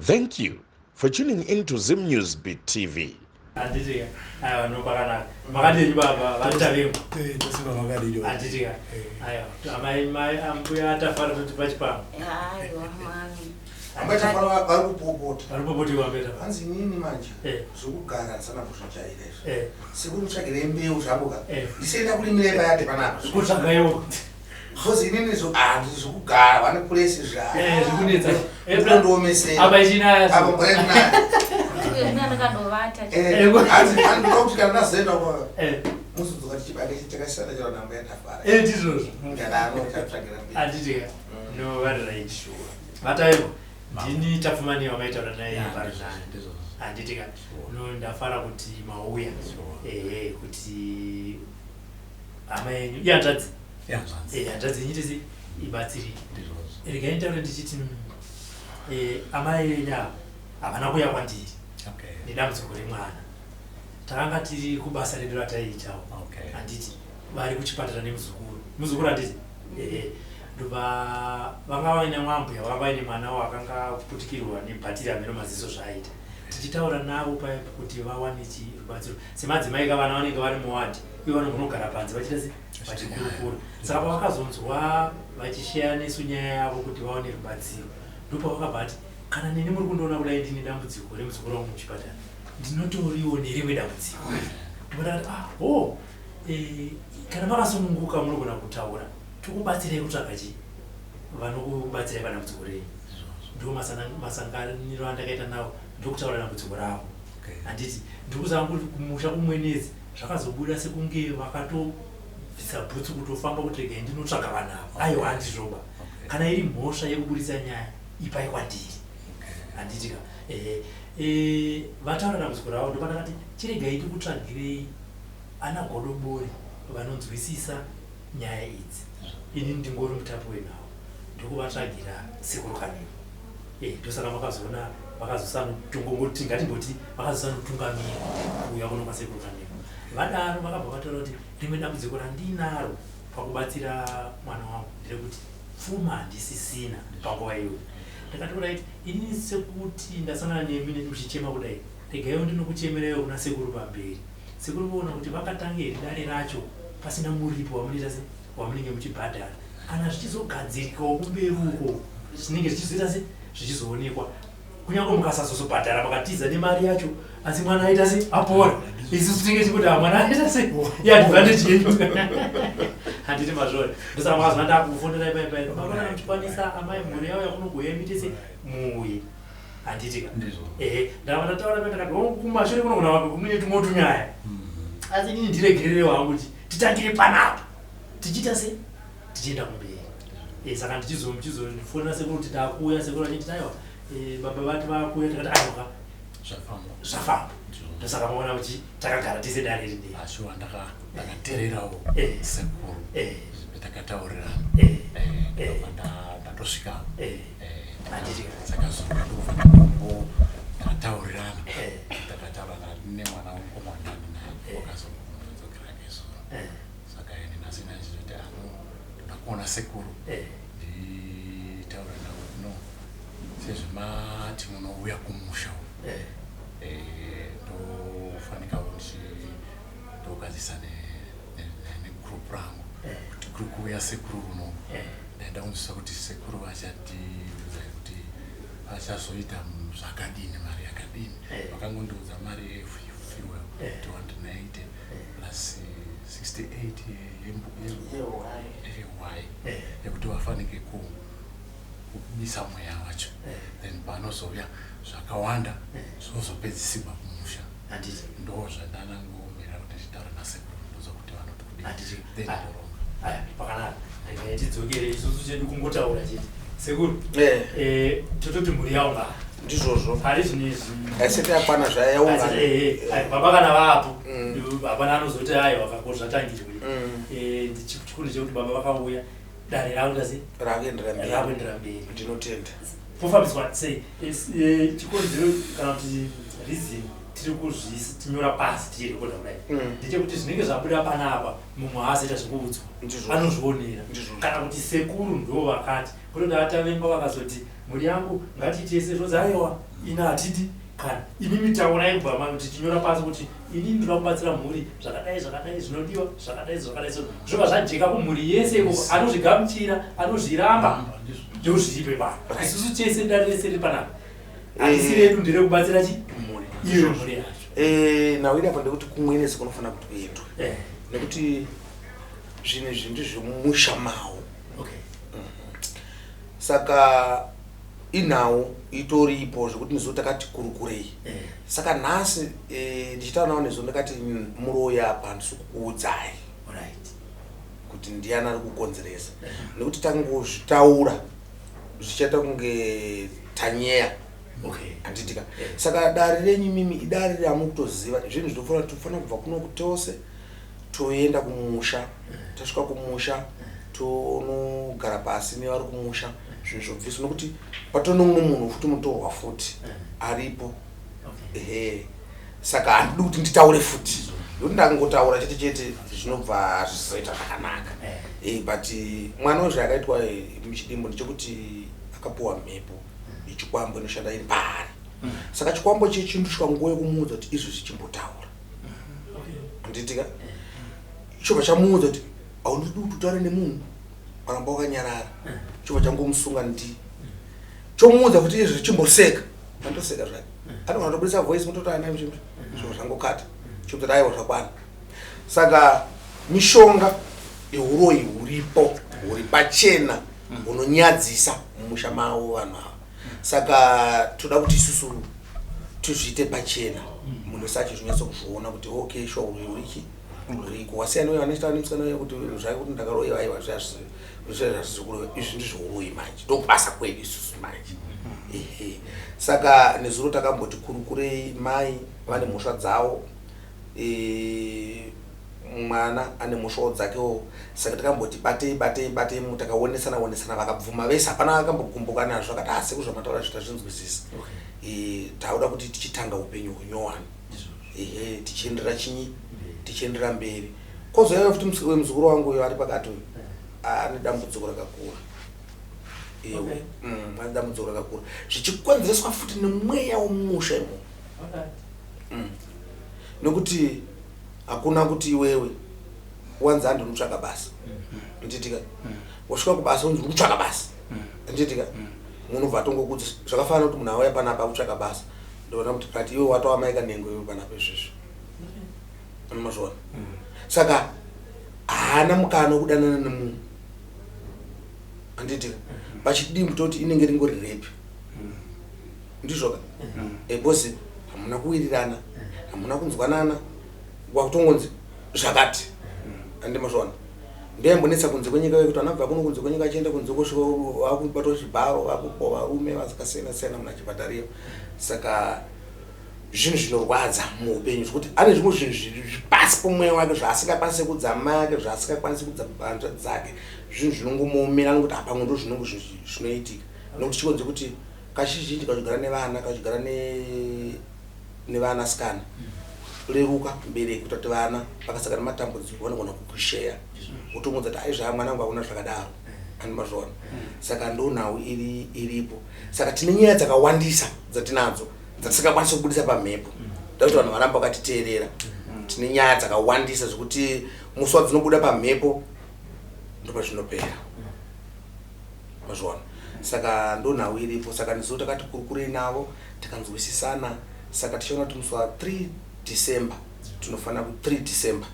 Thank you for tuning in to Zim News Beat TV. Handiti aiwa, no, pakanaka. Makadini baba vatavengwa? Tosimba, makadini? Handiti ka, aiwa, amai, mai ambuya atafara toti pachipamwe. Aiwa, mami. Ambaitafara vari kupopota. Vari kupopotiwa mbeta. Hanzi inini manje zvekugara ndisana kuzvijaira izvi. Sekuru, mutsvagirei mbeu zvangu ka. Ndisienda kurimira imba yati panapa. Kutsvaga iwo. Because inini zvekugara vane puresi. Zvikunetsa. Zvandiomesera. Apa ichinaya. Apa mvura yekunaya. Ndakadovata. Hanzi ndoda kuti kana ndazoenda kwa muzodzoka tichibake chakasiyana chero nambo yatafara. Ndizvozvo. Ndadaro chatsvagira mbeu. Handiti ka, no, vari right. Vatavengwa, ndini Tapfumani wamaitaura naye parinani. Handiti ka, no, ndafara kuti mauya, ehe, kuti hama yenyu, ihanzvadzi, hanzvadzi yenyu tese ibatsirike. Regai nditaure ndichiti amai venyu ava havana kuuya kwandiri nedambudziko remwana. Takanga tiri kubasa redu rataiitawo. Handiti vari kuchipatara nemuzukuru, muzukuru, handiti? Ehe, ndobva vanga vaine mwambuya, vanga vaine mwana wakanga aputikirwa nebhatiri, hameno maziso zvaaita. Tichitaura navo paya kuti vawane rubatsiro semadzimai ka, vana vanenge vari muwadhi, ivo vanogona panze vachiita se vachikurukura. Saka pavakazonzwa vachisheya nesu nyaya yavo kuti vaone rubatsiro, ndopavakabva ati, "Kana neni muri kundiona kudai, ndine dambudziko remuzukuru wangu muchipatara, ndinotoriwo nerimwe dambudziko." Ndobva ah, oh, kana makasununguka munogona kutaura, tokubatsirai kutsvaga chi vanokubatsirai padambudziko renyu. Ndo masanganiro andakaita navo, ndokutaura dambudziko ravo. Handiti ndikuzama kuti kumusha kumwenezi zvakazobuda sekunge vakatobvisa bhutsu kutofamba kuti regai ndinotsvaga vanhu ava. Aiwa, handizvoba. Kana iri mhosva yekuburitsa nyaya, ipai kwandiri. Handiti ka, ehe, vataura dambudziko ravo, ndopandakati chiregai tikutsvagirei ana godobori vanonzwisisa nyaya idzi. Ini ndingori mutapi wenhau, ndokuvatsvagira Sekuru Kanengo. Ndosaka makazoona vakazosanotingongoti, ngatimboti vakazosanotungamira kuuya kuno kwaSekuru Kanengo. Vadaro vakabva vataura kuti rimwe dambudziko randinaro pakubatsira mwana wangu nderekuti pfuma handisisina panguva iyoyo. Ndakati, "Right, inini sekuti ndasangana nemi muchichema kudai, regaiwo ndinokuchemeraiwo kuna sekuru pamberi." Sekuru voona kuti vakatange here dare racho pasina muripo wamunoita se wamunenge muchibhadhara. Kana zvichizogadzirikawo kumberi uko, zvinenge zvichizoita se zvichizoonekwa, kunyange mukasazozobhadhara makatiza nemari yacho, asi mwana aita se apora, isusu tinenge tichikuti, "Ah, mwana aita se iadvantage yenyu." Handiti mazvona? Ndosaka makazona ndakufonderai pai makona muchikwanisa amai mhuri yavo yakunogoya mitese muuye. Handiti ka? Ehe, ndakava ndataura pe, ndakati, "Oh, kumashure kunogona wake kumune tumwe tunyaya, asi inini ndiregererewo hangu kuti titangire panapa, tichiita se tichienda kumberi." Saka ndichizofonera sekuru kuti takuuya, sekuru vachiti, "Aiwa, baba vati vakuuya." Tikati, "Aiwa, Zvafamba. Zvafamba." Ndosaka maona kuti takagara tise dare rinei. Ashuwa, ndakateererawo sekuru takataurirana. Ndobva ndatosvikawo. Handiti? Saka zuro ndobva ndatombo tataurirana. Takataurana nemwana wemukomana naye wakazodzokera nezuro. Saka ini nhasi ndachizoti ano ndoda kuona sekuru, nditaure navo. No, sezvemati munouya kumusha uku, ndofanikawo ndogadzisa negroup rangu kuti kuri kuuya sekuru uno. Ndaenda kunzwisa kuti sekuru vachatiudza kuti vachazoita zvakadini, mari yakadini. Vakangondiudza mari yefuel 290 plus 68 yehwai yekuti vafanike kubisa mweya wacho. Then panozouya zvakawanda zvozopedzisirwa kumusha. Handiti? Ndo zvandanangomira kuti ndichitaura nasekuru, ndozwa kuti vanoti kudini. Handiti? Then Ah. ndoronga. Aya, pakanaka, regai tidzokere. Isusu chedu kungotaura chete, sekuru. Tototi mhuri yaungana. Ndizvozvo. Pari zvinezvi Haisati yakwana zvayaungana. Baba kana vapo, hapana anozoti aiwa kako zvatangirwe. Chikuru chekuti baba vakauya, dare rakuita sei? Rakuendera mberi. Rakuendera mberi. Ndinotenda. Pofambiswa sei? Chikonzero kana kuti reason. tiri kuzvinyora pasi tichirekodha kudai ndechekuti zvinenge zvabuda panapa mumwe haazoita zvekuudzwa anozvionera kana kuti sekuru ndo vakati kutoti atavengwa vakazoti mhuri yangu ngatiitese zvozi aiwa ina hatidi kana imimi taurai kubva tichinyora pasi kuti ini ndinoda kubatsira mhuri zvakadai zvakadai zvinodiwa zvakadai zvakadai so zvobva zvajeka kumhuri yese ikoko anozvigamuchira anozviramba ndozviripo ipapo isusu tese dare rese riri panapa hatisi redu nderekubatsira chi iyo mhuri yacho eh, nhau iri apa ndekuti kumwenesi kunofanira kuti kuendwe eh. nekuti zvinhu izvi ndizvemumusha mawo Saka inhau itoripo zvekuti nezuro takati kurukurei eh. Saka nhasi eh, ndichitaura navo nezuro ndakati muroyi apa handisi kukuudzai kuti ndiyani ari kukonzeresa eh. Nekuti tangozvitaura zvichaita kunge tanyeya handitika okay. Saka dare renyu mimi idare ramukutoziva zvinhu zvinofanira tofanira kubva kuno kutose toenda kumusha tasvika kumusha tonogara pasi nevari kumusha zvinhu zvobviswa nokuti patone umwe munhu futi mutorwa futi aripo ehe saka handidi kuti nditaure futi nokuti ndakangotaura chete chete zvinobva zvizoita zvakanaka eh, but mwana wezvaakaitwa eh, muchidimbu ndechekuti akapuwa mhepo yechikwambo inoshanda iri paari saka chikwambo chechindosvika nguva yekumuudza kuti izvi zvichimbotaura handitika chobva chamuudza kuti haundidi kuti utaure nemunhu waramba wakanyarara chobva changomusunga ndi chomuudza kuti izvi chimboseka andoseka zvake anogona kutobudisa voice mutoti ana mzvimbi zvobva zvangokata chobva kuti aiwa zvakwana saka mishonga yeuroyi huripo huri pachena hunonyadzisa mumusha mavo vanhu ava saka toda kuti isusu tizviite pachena munhu wese achizvinyatso kuzviona kuti okay sure uyu uriki uriko wasiyana uyo anoita nemusikana uyo kuti zvake kuti ndakaroyiwa aiwa zvazvisi kuroyiwa izvi ndizvouroyi manje ndokubasa kwedu isusu manje ehe saka nezuro takamboti kurukurei mai vane mhosva dzawo e, mwana ane mhosvawo dzakewo saka takamboti batei batei batei mu takaonesana onesana vakabvuma vese hapana akambogumbuka nazvo akati asi ah, kuzvamataura zvi tazvinzwisisa okay. e, tauda kuti tichitanga upenyu hunyowani ehe tichienderera chinyi tichienderera mberi kozouya futi muzukuru wangu uyo ari pakati uyu ane dambudziko rakakura ewe mm, ane dambudziko rakakura zvichikonzereswa futi nemweya womumusha imomo mm. Nekuti hakuna kuti iwewe wanzi handi unotsvaka basa nditika wasvika kubasa unzi uri kutsvaka basa nditika munhu ubva atongokudza zvakafanana kuti munhu auya panapa akutsvaka basa ndoona kuti but iwe watova mai kanengo iwe panapa izvezvi anomazviona saka haana mukana wekudanana nemunhu handitika pachidimbu toti inenge ringori repi ndizvoka because hamuna kuwirirana hamuna kunzwanana wakutongonzi zvakati andi mazviona ndoyambonetsa kunze kwenyika yekuti anabva kuno kunze kwenyika achienda kunze kosvika vakubatwa chibharo vakupo varume vakasiyana siyana munhu achibhadhariwa saka zvinhu zvinorwadza muupenyu zvekuti ane zvimwe zvinhu zviri pasi pomweya wake zvaasingakwanisi kudza amai ake zvaasingakwanisi kudza hanzvadzi dzake zvinhu zvinongomuomera anongoti apamwe ndo zvinongo zvinoitika nekuti chikonzi kuti Kazhinji kachigara nevana kachigara nevana sikana kureruka mubereki kutati vana vakasangana nematambudziko vanogona kukusheya wotomuudza kuti aizva mwana wangu hakuna zvakadaro andi mazviona saka ndonhau iri iripo saka tine nyaya dzakawandisa dzatinadzo dzatisingakwanisi kubudisa pamhepo da kuti vanhu varamba vakatiteerera tine nyaya dzakawandisa zvekuti musi wadzinobuda pamhepo ndopazvinopera Mazviona? Saka ndonhau iripo. Saka nezuro takati kurukurei navo tikanzwisisana. Saka tichaona kuti musi wa 3 December tinofanira ku 3 December.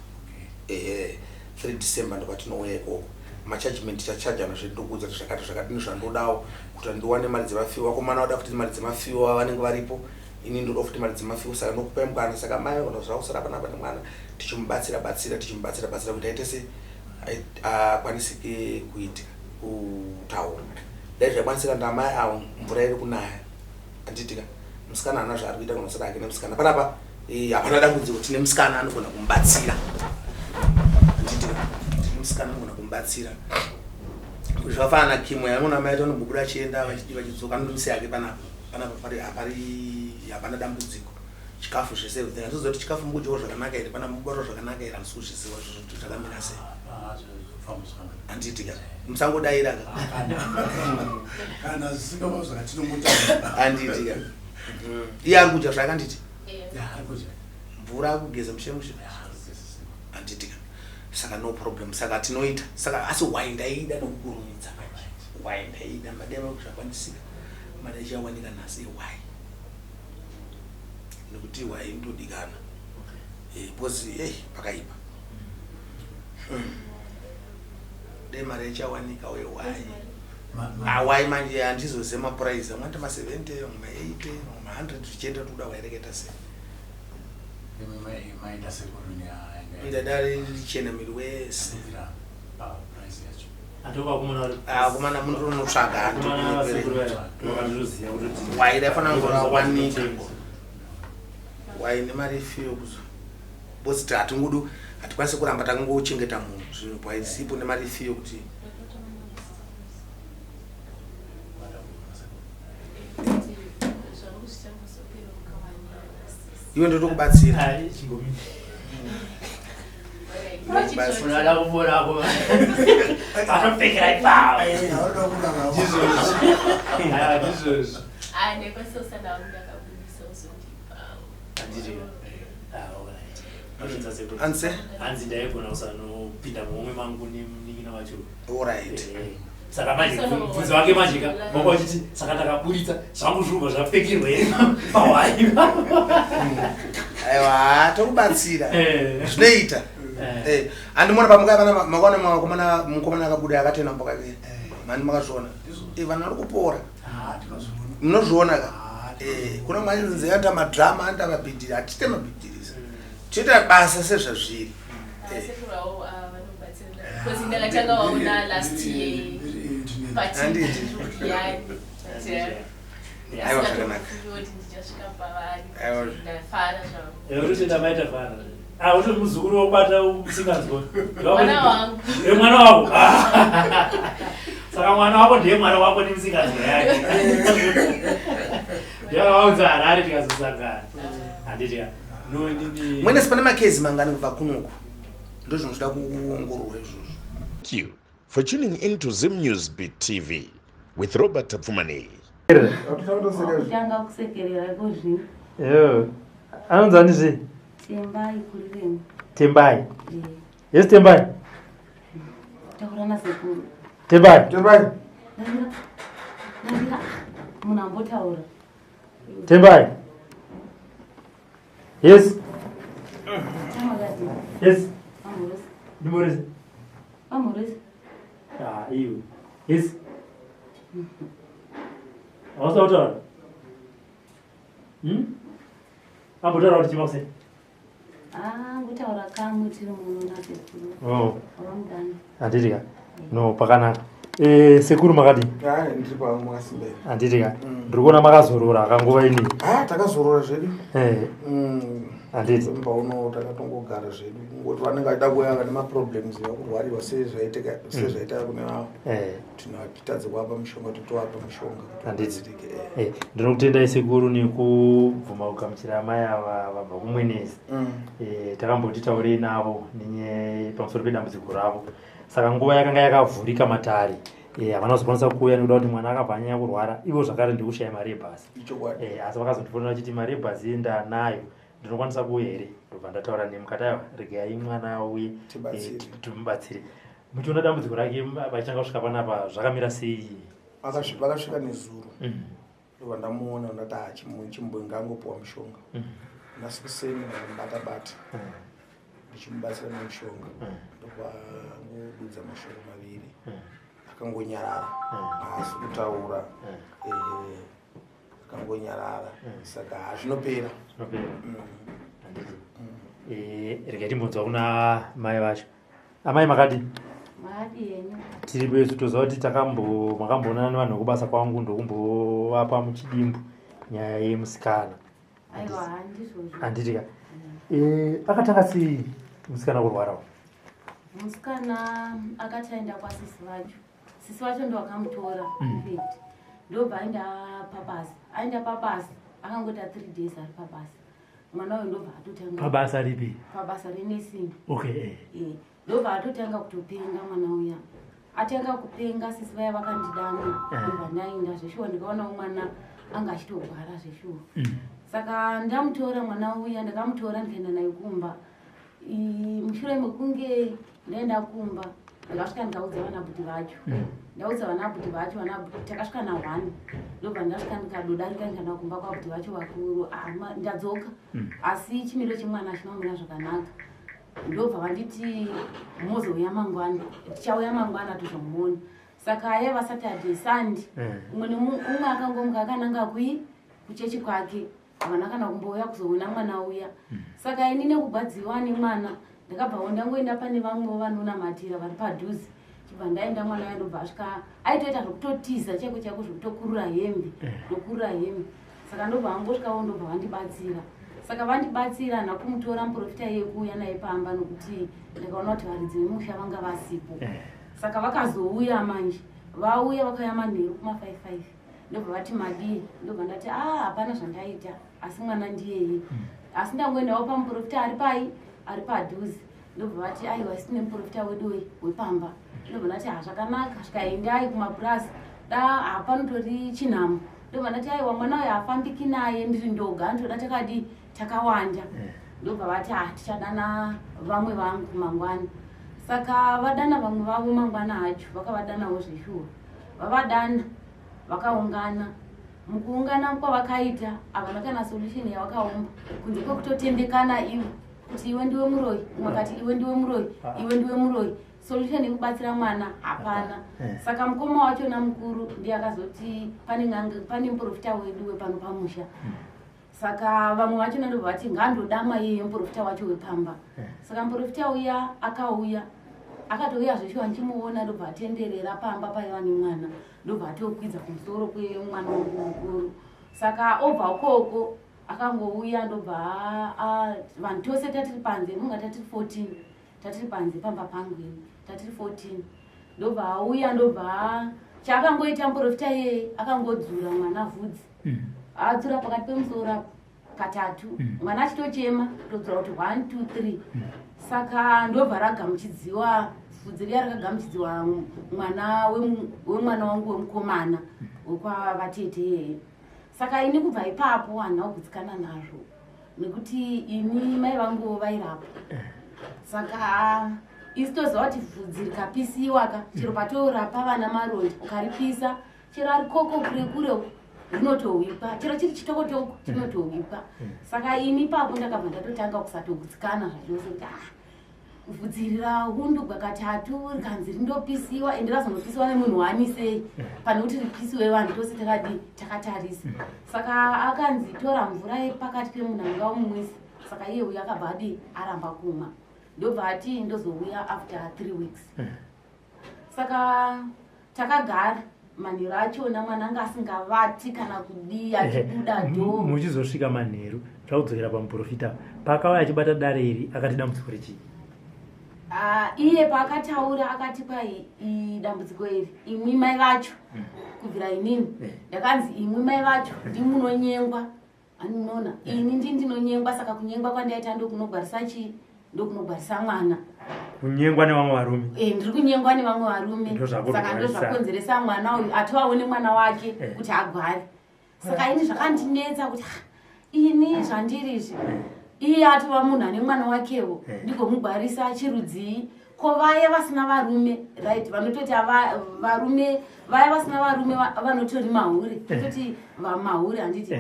Ehe, 3 December ndopatinouya ikoko. Machajment tichachajana zvedu ndokuudza kuti zvakati zvakati ndozvandodawo kuti ndiwane mari dzemafiwa. Vakomana vada futi mari dzemafiwa vanenge varipo. Ini ndoda futi mari dzemafiwa saka ndokupai mukana. Saka mai vanogona zvakusara panapa nemwana tichimubatsira batsira tichimubatsira batsira kuti aite se akwanisike kuitika kutaura dai zvaikwanisika ndamai avo mvura iri kunaya anditika musikana haana zvaari kuita kana usada hake nemusikana panapa eh, hapana dambudziko tine musikana anogona kumubatsira anditika tine musikana anogona kumubatsira zvakafanana kimwe anoona mai acho anombobuda achienda vachidi vachidzoka anondomusiya hake panapa panapa pari hapari hapana dambudziko. Chikafu zvese everything. Handizivi kuti chikafu mukudyiwa zvakanaka here, pana mukubatwa zvakanaka here, handisi kuzviziva zvozvo kuti zvakamira sei. Handiti ka musangodaira ka. Kana zvisingava zvakatinongotaura. Handiti ka. Iye ari kudya zvake handiti? Mvura akugeza mushe mushe. Handiti ka. Saka no problem. Saka tinoita. Saka asi why ndaida nokukurumidza manje. Why ndaida madeva zvakwanisika. Mari ichawanika nhasi why? Nekuti why indodikana. Eh, because hey pakaipa. Dai mari ichawanika uye why? Awai manje handizoziva mapuraizi amwe ati ma70 amwe ma80 amwe ma100 zvichienda kuti kuda waireketa sei. Ndadari richena miri wese. Akomana munotonotsvaga wai raifanira kunge rawanika wai nemari ifiyo kuzo because hatingodu hatikwanisi kuramba takangochengeta munhu zvinhu paisipo nemari ifiyo kuti iwe ndotokubatsira Hanzi ndaigona kusanopinda muhomwe mangu nemunin'ina wacho. Alright. Saka manje mubvunzo wake manje ka wanga uchiti saka ndakaburitsa zvangu zvirubva zvapfekirwa here pahwai. Aiwa tokubatsira zvinoita. Handimona pamuka vana makaona mukomana mukomana akabuda akatena mboka ke. Mani makazviona. Vanhu vari kupora. Munozviona ka? Kuna manje nzi anta madrama anta mabhidhiri hatite mabhidhiri. Toita basa sezvazviri. Ndakatanga waona last year. Handiti. Aiwa zvakanaka. Aiwa. Ndafara zvangu. Urikuti maita fara. Ah, utori muzukuru wokubata usinganzwa. Mwana wangu. Mwana wako. Saka mwana wako ndiye mwana wako nemusinganzwa yake. Ndakaudza Harare tikazosangana. Handiti ka. No inini. Mwenesi pane makezi mangani kubva kunoku? Ndozvinoda kuongororwa izvozvo. Thank you for tuning in to Zim News Beat TV with Robert Tapfumanei. Kutanga kusekerera iko zvino. Yo. Anonzi ani zve? Tembai kurireni. Tembai. Yes Tembai. Taura nasekuru. Tembai. Tembai. Ndavira. Ndavira. Munhu ambotaura. Tembai. Yes. Chamakati. Yes. Amoresi. Ndimoresi. Amoresi. Ah, iwe. Yes. Hausa kutaura? Ambotaura kuti chima kuseni. Ah, ngotaura kamwe tiri muno nasekuru. Oh. Vamudani. Handiti ka. No, pakanaka. Sekuru makadii? Hai, ndiri pamwe makasimbera. Handiti ka. Ndiri kuona makazorora kanguva inei. Ah, takazorora zvedu. Handiti. Mbauno takatongogara zvedu. Kungoti vanenge vachida kuuya vane maproblems vakurwariwa sezvaitika sezvaita kune vavo. Tinotadza kuvapa mushonga totovapa mushonga kuti vabatsirike. Ndinokutendai sekuru nekubvuma kugamuchira amai ava vabva kuMwenezi. Takamboti taurei navo nenyaya pamusoro pedambudziko ravo. Saka nguva yakanga yakavhurika matare. Havana kuzokwanisa kuuya nekuda kuti mwana akabva anyanya kurwara ivo zvakare ndikushaya mari yebhasi. Asi vakazondifonera vachiti mari yebhasi ndanayo ndinokwanisa kuuya here? Ndobva ndataura nemukati aiwa regai mwana auye timubatsire. Muchiona dambudziko rake vachitanga kusvika panapa zvakamira sei? Vakasvika nezuro. Ndobva ndamuona ndati chimbonga angopiwa mushonga. Nhasi kuseni ndamubata bata. Ndichimubatsira nemushonga. Ndobva angodudza mashoko maviri. Akangonyarara. Haasi kutaura. Akangonyarara. Saka zvinopera. Zvinopera. Handiti. Regai timbonzwa kuna mai vacho. Amai makadii? Makadii henyu? Tiripo isu toziva kuti makamboonana nevanhu vekubasa kwangu ndokumbovapa muchidimbu nyaya yemusikana. Aiwa, handizvozvo. Handiti ka. Akatanga sei musikana kurwarawo? Musikana akati aenda kwasisi vacho. Sisi vacho ndo vakamutora. In fact. Ndobva aenda pabasa. Aenda pabasa akangoita 3 days ari pabasa. Mwana uyu ndobva atotanga Pabasa ripi? Pabasa renursing. Okay. Ndobva atotanga kutopenga mwana uya. Atanga kupenga, sisi vaya vakandidana, ndobva ndaenda zveshuwa, ndikaonawo mwana anga achitorwara zveshuwa. Saka ndamutora mwana uya, ndakamutora ndikaenda naye kumba. Mushure mekunge ndaenda kumba, ndakasvika ndikaudza vanabhuti vacho. Ndaudza vanabhuti vacho, takasvika na1, ndobva ndasvika ndikadodarika ndikaenda kumba kwabhuti vacho vakuru. Ndadzoka, asi chimiro chemwana hachina kumira zvakanaka. Ndobva vanditi mozouya mangwana, tichauya mangwana tozomuona. Saka yaiva Saturday, Sunday, umwe umwe akangomuka akananga kuchechi kwake, havana kana kumbouya kuzoona mwana uya. Saka ini nekugwadziwa nemwana ndakabvawo ndangoenda pane vamwewo vanonamatira vari padhuze. Chibva ndaenda, mwana uya ndobva asvika aitoita zvokutotiza chaiko chaiko, zvokutokurura hembe, ndokurura hembe. Saka ndobva angosvikawo, ndobva vandibatsira. Saka vandibatsira, handina kumutora muprofita iye kuuya naye pamba, nokuti ndakaona kuti varidzi vemusha vanga vasipo. Saka vakazouya manje, vauya, vakauya manheru kuma55, ndobva vati madii? Ndobva ndati a, hapana zvandaita, asi mwana ndiyeye, asi ndangoendawo pamuprofita ari pai, ari padhuze. Ndobva vati aiwa, isi tine muprofita wedu wepamba. Ndobva ndati ha, zvakanaka. Svikaendai kumapurasi da, hapanotori chinhamo. Ndobva ndati aiwa, mwana uyu hafambiki naye ndiri ndoga, anotoda takadi takawanda. Ndobva vati ha, tichadana vamwe vangu mangwana. Saka vadana vamwe vavo mangwana acho, vakavadanawo zveshuwa. Vavadana, vakaungana. Mukuungana kwavakaita, havana kana solution yavakaumba kunze kwekutotendekana ivo kuti iwe ndiwe muroyi, umwe akati iwe ndiwe muroyi, iwe ndiwe muroyi. Solution yekubatsira mwana hapana. Saka mukoma wachona mukuru ndiye akazoti pane n'anga, pane muprofita wedu wepano pamusha. Saka vamwe vachona ndobva vati ngandodama iye muprofita wacho wepamba. Saka muprofita uya akauya, akatouya zveshuwa, ndichimuona, ndobva atenderera pamba paiva nemwana, ndobva atokwidza kumusoro kwemwana wangu mukuru. Saka obva ukoko akangouya, ndobva vanhu tose tatiri panze, munga tatiri 14, tatiri panze pamba pangu ini, tatiri 14. Ndobva auya, ndobva chaakangoita muprofita iyeye, akangodzura mwana vhudzi, adzura pakati pemusoro apo katatu, mwana achitochema, todzura kuti 1 2 3. Saka ndobva ragamuchidziwa vhudzi riya, rakagamuchidziwa mwana wemwana wangu wemukomana wekwavatete iyeye. Saka ini kubva ipapo handina kugutsikana nazvo, nekuti ini mai vangu vairapa. Saka isi toziva kuti vhudzi rikapisiwa ka, chero patorapa vana maronda, ukaripisa chero ari koko kure kure uko, rinotohwipa, chero chiri chitokotoko chinotohwipa. Saka ini ipapo ndakabva ndatotanga kusatogutsikana zvachose, kuti ah, vhudzi rahundugwa katatu rikanzi rindopisiwa, ende razondopisiwa nemunhu wanisei, pane kuti ripisiwe vanhu tose takadi takatarisa. Saka akanzi tora mvura yepakati pemunhu anga umumwisa. Saka iye uyu akabva adi aramba kumwa, ndobva ati ndozouya after 3 weeks. Saka takagara, manheru achona mwana anga asingavati kana kudii, achibuda dho. Muchizosvika manheru, zvakudzokera pamuprofita, paakauya achibata dare iri, akati dambudziko rechii? Ah, iye paakataura akatipa dambudziko iri, imwi mai vacho, kubvira inini ndakanzi imwi mai vacho ndimunonyengwa, aninoona ini ndinonyengwa. Saka kunyengwa kwandaita ndokunogwarisa chii, ndokunogwarisa mwana. Kunyengwa nevamwe varume. E, ndiri kunyengwa nevamwe varume. Ndozvakurwarisa. Saka ndozvakonzeresa mwana uyu atovawo nemwana wake kuti agware. Saka ini zvakandinetsa kuti ah, ini zvandiri izvi, iye atova munhu ane mwana wakewo, ndigomugwarisa chirudzii? Ko vaya vasina varume, right, vanototi varume vaya vasina varume vanotori mahure, tototi vamahure, handiti?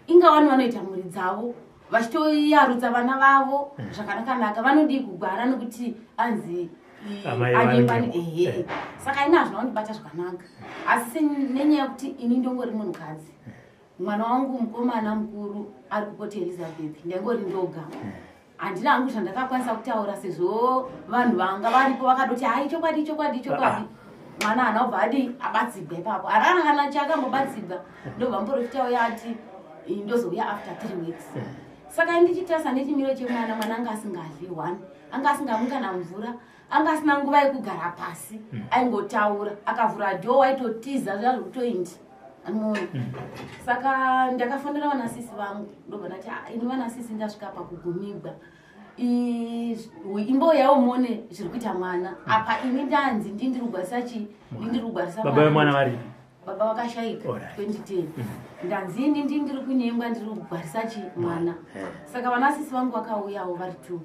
Ingawani vanoita mhuri dzavo vachitoyarutsa vana vavo zvakanakanaka, vanodii kugwara nekuti anzi Amai anyengwa? vanyengwa. Ehe. Saka ini hazvina kundibata zvakanaka, asi nenyaya yekuti ini ndongori munhukadzi, mwana wangu mukomana mukuru ari kuPort Elizabeth, ndaingori ndoga, handina hangu zvandakakwanisa kutaura, sezvo vanhu vanga varipo vakadoti hai, chokwadi, chokwadi, chokwadi, mwana haana kubva adi abatsigwa ipapo, harana kana chaakambobatsigwa. Ndobva muprofita uya ati ndozouya after 3 weeks. Saka ndichitarisa nechimiro chemwana, mwana anga asingadyi one, anga asingamwi kana mvura, anga asina nguva yekugara pasi, aingotaura. Akavhura door waitotiza zviya zvekutoindi. Anoona. Saka ndakafonera vanasisi vangu, ndobva ndati, "Ah, ini vanasisi ndasvika pakugumigwa. Imbouyawo muone zviri kuita mwana apa. Ini ndanzi ndindiri kugwarisa chii, ndindiri kugwarisa." Baba vemwana varipi? Baba vakashayika 2010. Ndanzi ini ndindiri kunyengwa, ndiri kugwarisa chi mwana. Saka vanasisi vangu vakauyawo vari two,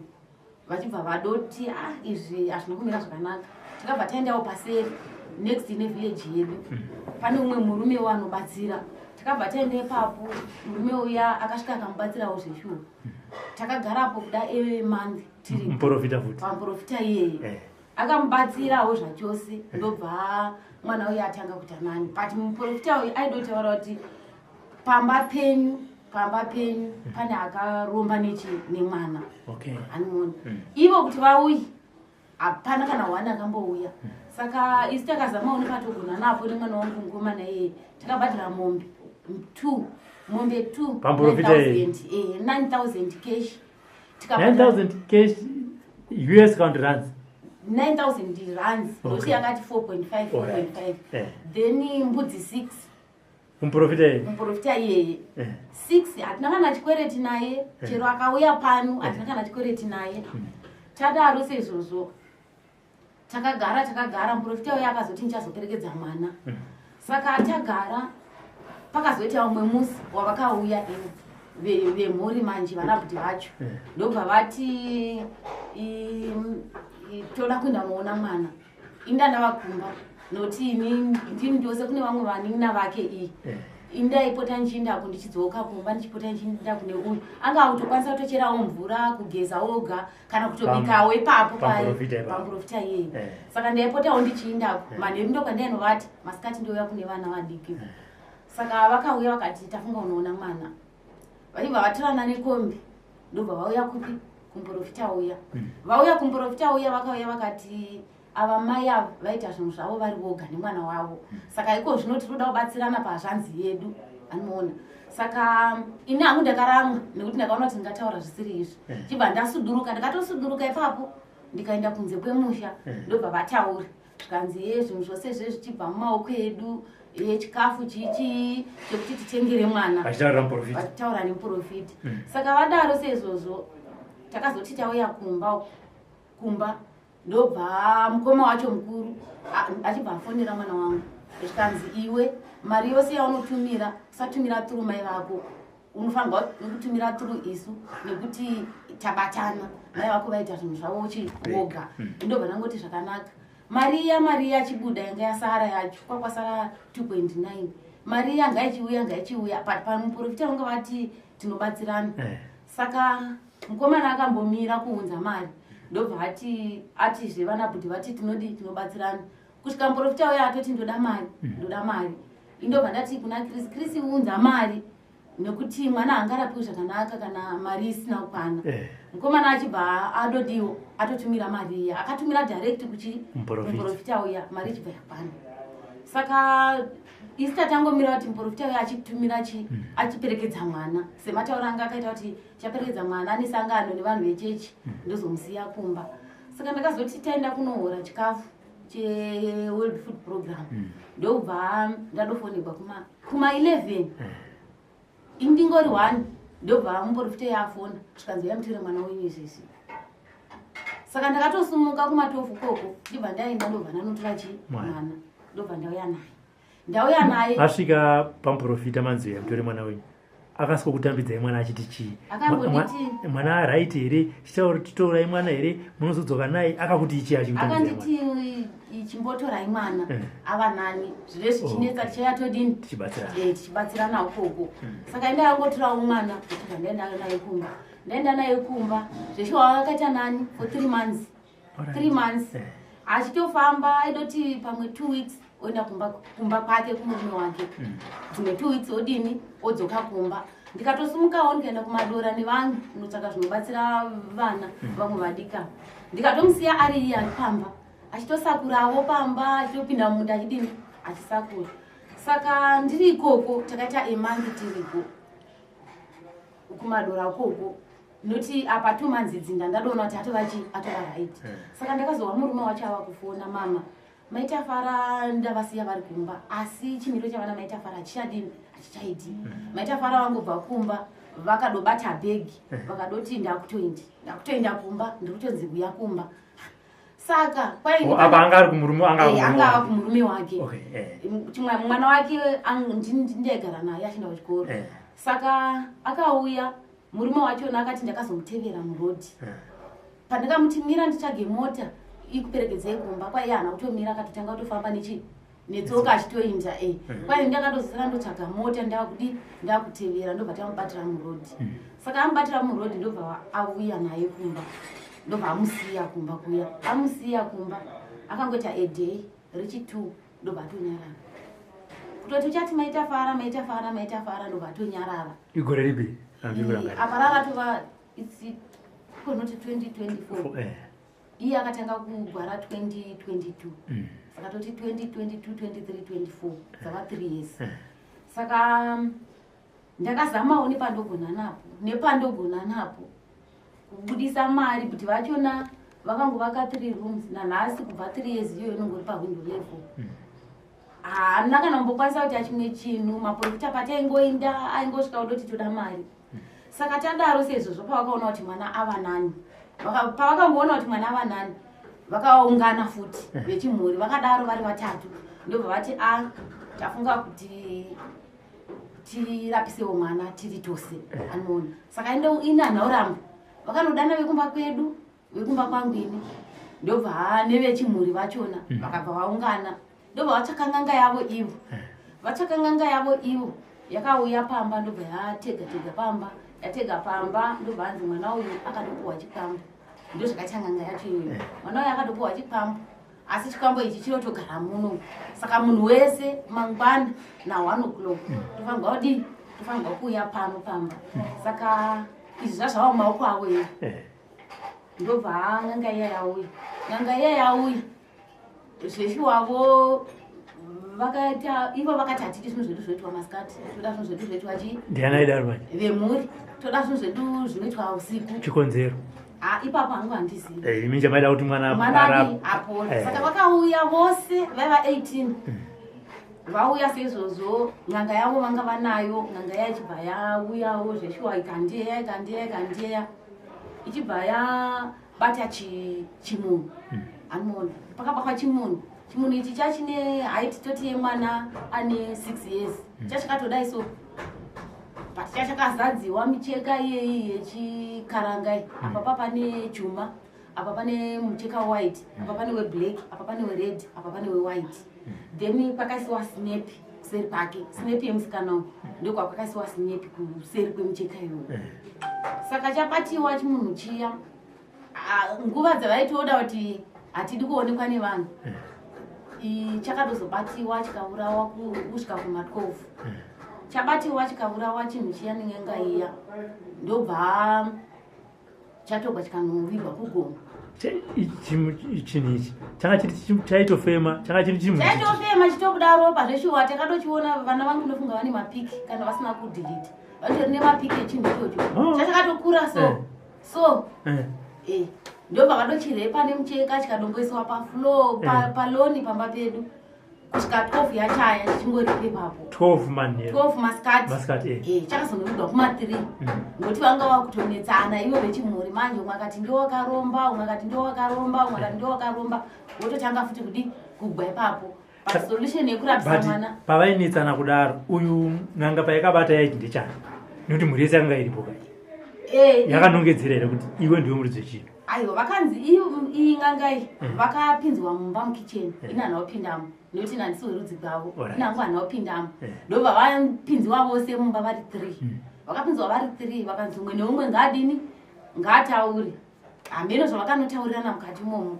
vachibva vadoti, "Ah, izvi hazvina kumira zvakanaka." Takabva taendawo paseri, next nevillage yedu pane umwe murume anobatsira. Takabva taenda ipapo, murume uya akasvika akamubatsirawo zveshuwa. Takagarapo kuda emonth tiri Muprofita futi? Pamuprofita iyeye. Akamubatsirawo zvachose, ndobva mwana uyu atanga kuita nani. But muprofita uyu aidotaura kuti pamba penyu pane akaromba nechi nemwana. Anoona ivo kuti vauyi, hapana kana one akambouya. Saka isu takazamawo nepatogona napo nemwana wangu mukomana iyeye, takabhadhara mombe two, mombe two. Pamuprofita iyeye? 9000 cash. 9000 cash, US count rands? 9000 rands. Nokuti yakati 4.5, 4.5. Then mbudzi 6. Muprofita iyeye? Muprofita iyeye. 6. Hatina kana chikwereti naye, chero akauya pano hatina kana chikwereti naye. Tadaro seizvozvo, takagara, takagara. Muprofita uyo akazoti, "Ndichazoperekedza mwana." Saka tagara, pakazoita umwe musi wavakauya ivo vemhuri manje, vanabhuti vacho, ndobva vati, "Toda kuenda kunoona mwana." Inda ndavakumba nokuti ini ndini ndose kune vamwe vanin'ina vake iyi. Indaipota ndichiendako, ndichidzoka kumba, ndichipota ndichienda kune uyu. Anga akutokwanisa kutocherawo mvura, kugeza oga, kana kutobikawo ipapo. Pamuprofita ipapo. Pamuprofita iyeye. Saka ndaipotawo ndichiendako manheru, ndokandainovati masikati ndouya kune vana vadiki. Saka vakauya vakati, "Tafunga unoona mwana." Vaibva vatorana nekombi, ndobva vauya kupi? Kumuprofita uya. Vauya kumuprofita uya, vakauya vakati, "Ava mai ava vaita zvinhu zvavo vari voga nemwana wavo, saka iko zvino tinoda kubatsirana pazvanzi yedu." Anoona. Saka ini hangu ndakaramwa nekuti ndakaona kuti ndingataura zvisiri izvi. Chibva ndasuduruka, ndakatosuduruka ipapo, ndikaenda kunze kwemusha. Ndobva vataura, zvikanzi, "Ye, zvinhu zvose zve zvichibva mumaoko edu, ye chikafu chichi chekuti titengere mwana." Vachitaurira muprofita? Vachitaura nemuprofita. Saka vadaro seizvozvo, takazoti tauya kumba uku. Kumba ndobva mukoma wacho mukuru achibva afonera mwana wangu, zvikanzi, "Iwe, mari yose yaunotumira usatumira through mai vako, unofanirwa kutumira through isu nekuti tabatana. Mai vako vaita zvinhu zvavo chivoga." Ndobva ndangoti zvakanaka. Mari iya, mari iya achibuda, yanga yasara yacho kwakwasara 2.9. Mari iya ngaichiuya, ngaichiuya, but pamuprofita vanga vati tinobatsirana. Saka mukomana akambomira kuunza mari, ndobva ati atizve vana bhudhi vati tinodi tinobatsirana, kusvika muprofita uya atoti, "Ndoda mari, ndoda mari." Indobva ndati kuna Chris, "Chris, unza mari nekuti mwana haangarapiwi zvakanaka kana mari isina kukwana." Mukomana achibva adodiwo atotumira mari iya, akatumira direct kuchi Muprofita. Muprofita uya, mari ichibva yakwana. Saka isi tatangomira kuti muprofita uya achitumira chi achiperekedza mwana sematauro anga akaita kuti tichaperekedza mwana nesangano nevanhu vechechi, ndozomusiya kumba. Saka ndakazoti taenda kunohora chikafu cheWorld Food Program, ndobva ndadofonegwa kuma 11, indingori 1, ndobva muprofita yafona, zvikanzi, "Yamutore mwana wenyu izvezvi." Saka ndakatosumuka kumatofu koko, ndibva ndaenda, ndobva ndanotora chi Mwana. mwana, ndobva ndauya naye, ndauya naye. Asvika pamuprofita, manzi, "Mutore mwana wenyu," akasvika kutambidzai mwana achiti chii? Akambonditi- Mwana right here? Chitorai mwana here, munozodzoka naye? Akakuti ichi achikutambidzai mwana? Akanditi, "Chimbotorai mwana." Ava nani zvire zvichinetsa, tichauya todini? Tichibatsirana. Tichibatsirana ukoko. Saka indakangotorawo mwana, ndichibva ndaenda naye kumba. Ndaenda naye kumba, zveshuwa wakaita nani for 3 months. 3 months. Achitofamba, aidoti pamwe 2 weeks oenda kumba, kumba kwake kumurume wake, dzimwe 2 weeks odini, odzoka kumba. Ndikatosumukawo ndikaenda kumadora nevanhu kunotsvaka zvinobatsira vana vamwe vadika, ndikatomusiya ari iye ari pamba, achitosakurawo pamba, achitopinda mumunda, achidini, achisakura. Saka ndiri ikoko, takaita a month tiriko kumadora ukoko, noti apa 2 months idzi ndandadoona kuti atova chi, atova right. Saka ndakazova murume wacho ava kufona, mama. Maitafara ndavasiya vari kumba, asi chimiro chavana Maitafara hachichadini, hachichaiti. Maitafara vangobva kumba vakadobata bhegi, vakadoti ndakutoenda kumba, ndiri kutonzi kuya kumba. Saka Oh, apa anga ari kumurume, anga ari anga ava kumurume kumurume wake. Chimwe mwana wake ndaigara naye achienda kuchikoro. Saka akauya murume wachona akati ndakazomutevera murodhi. Pandakamuti mira nditsvage mota ikuperekedzei kumba, kwaiye haana kutomira, akatotanga kutofamba netsoka achitoinda. Kwai ndakatozosara ndotsvaga mota, ndakudi ndakutevera, ndobva tamubatira murodhi. Saka amubatira murodhi, ndobva auya naye kumba, ndobva amusiya kumba kuya. Amusiya kumba akangoita a day rechi2, ndobva atonyarara. Kutoti uchati Maitafara, Maitafara, Maitafara, ndobva atonyarara. Igore ripi randiri kurangarira? Apa raratova, it's kunoti 2024. Iye akatanga kugwara 2022. Saka toti 2022, 23, 24, dzava 3 years. Saka ndakazamawo nepandogona napo, nepandogona napo kubudisa mari kuti vachona vakangovaka 3 rooms. Nanhasi kubva 3 years iyoyo inongori pawindow level. Haana kana kumbokwanisa kuita chimwe chinhu. Maprofita pataingoinda aingosvika kudoti toda mari. Saka tadaro seizvozvo, pavakaona kuti mwana ava nani, pavakangoona kuti mwana ava nani, vakaungana futi vechimhuri, vakadaro vari vatatu, ndobva vati a tafunga kuti tirapisewo mwana tiri tose, anoona. Saka ine hanhauramba, vakanodana vekumba kwedu, vekumba kwangu ini, ndobva nevechimhuri vachona vakabva vaungana, ndobva vatsvaka n'anga yavo ivo. Vatsvaka n'anga yavo ivo, yakauya pamba, ndobva yatega tega pamba, yatega pamba, ndobva hanzi mwana uyu akatopuhwa chikwambo. Ndozvakaita n'anga yacho iyoyo. Mwana uyu akatopuhwa chikwambo, asi chikwambo ichi chinotogara muno. Saka munhu wese mangwana na1 o'clock tofanirwa kudii? Tofanirwa kuuya pano pamba. Saka izvi zvazvava mumaoko avo ivo. Ndobva n'anga iya yauya. N'anga iya yauya zveshuwavo, vakaita ivo vakati hatidi zvinhu zvedu zvinoitwa masikati, toda zvinhu zvedu zvinoitwa chii? Ndiani aidaro manje? Vemhuri. Toda zvinhu zvedu zvinoitwa usiku. Chikonzero? Ah, ipapo hangu handizivi. Imi chamaida kuti mwana mwana arapwe. Apore. Saka vakauya vose vaiva 18. Vauya seizvozvo, n'anga yavo vanga vanayo. N'anga iya ichibva yauyawo zveshuwa, ikandiyeya, ikandiyeya, ikandiyeya, ichibva yabata chimunhu. Anoona pakabatwa chimunhu. Chimunhu ichi chachine haiti toti yemwana ane 6 years, chachakatodai so, but chachakazadziwa micheka iyeyi yechikarangai. Apa pa pane chuma, apa pane mucheka white, apa pane weblack, apa pane wered, apa pane wewhite. Then pakaisiwa snap kuseri kwake, snap yemusikana uyu, ndokwapakaisiwa snap kuseri kwemucheka iyoyo. Saka chabatiwa chimunhu chiya, nguva dzavaitoda kuti hatidi kuonekwa nevanhu, chakatozobatiwa chikaurawa kusvika kuma12. Chabatiwa chikaurawa chinhu chiya nen'anga iya, ndobva chatogwa chikanovigwa kugomo. Chinhu ichi changa chiri chaitofema, changa chiri chimunhu. Chaitofema chitobuda ropa zveshuwa. Takatochiona vana vangu, ndofunga vane mapiki, kana vasina kudelete vatori nemapiki echinhu ichocho. Oh. Chachakatokura so. So ndobva vadochirepa nemucheka, chikadomboiswa pafloor paloni pamba pedu kusvika 12 yachaya, chichingoripo ipapo. 12 manheru? 12 masikati. Masikati. Chakazonovigwa kuma3, nokuti vanga vakutonetsana ivo vechimhuri manje. Umwe akati ndiwo wakaromba, umwe akati ndiwo wakaromba, umwe akati ndiwo wakaromba, wototanga futi kudi kugwa ipapo. But solution yekurapisa But mwana pavainetsana kudaro, uyu n'anga payakabata yaiti ndechani? Nekuti mhuri yese yakanga iripo kai. Yakanongedzera here kuti iwe ndiwe muridzi wechinhu? Aiwa, vakanzi iyi n'anga iyi vakapinzwa mumba mukicheni. Ini hana kupindamo nekuti ini handisi werudzi rwavo. Ini hangu hana kupindamo. Ndobva vapinziwa vose mumba vari three. Vakapinzwa vari three, vakanzi umwe neumwe ngaadini, ngaataure. Hameno zvavakanotaurirana mukati imomo.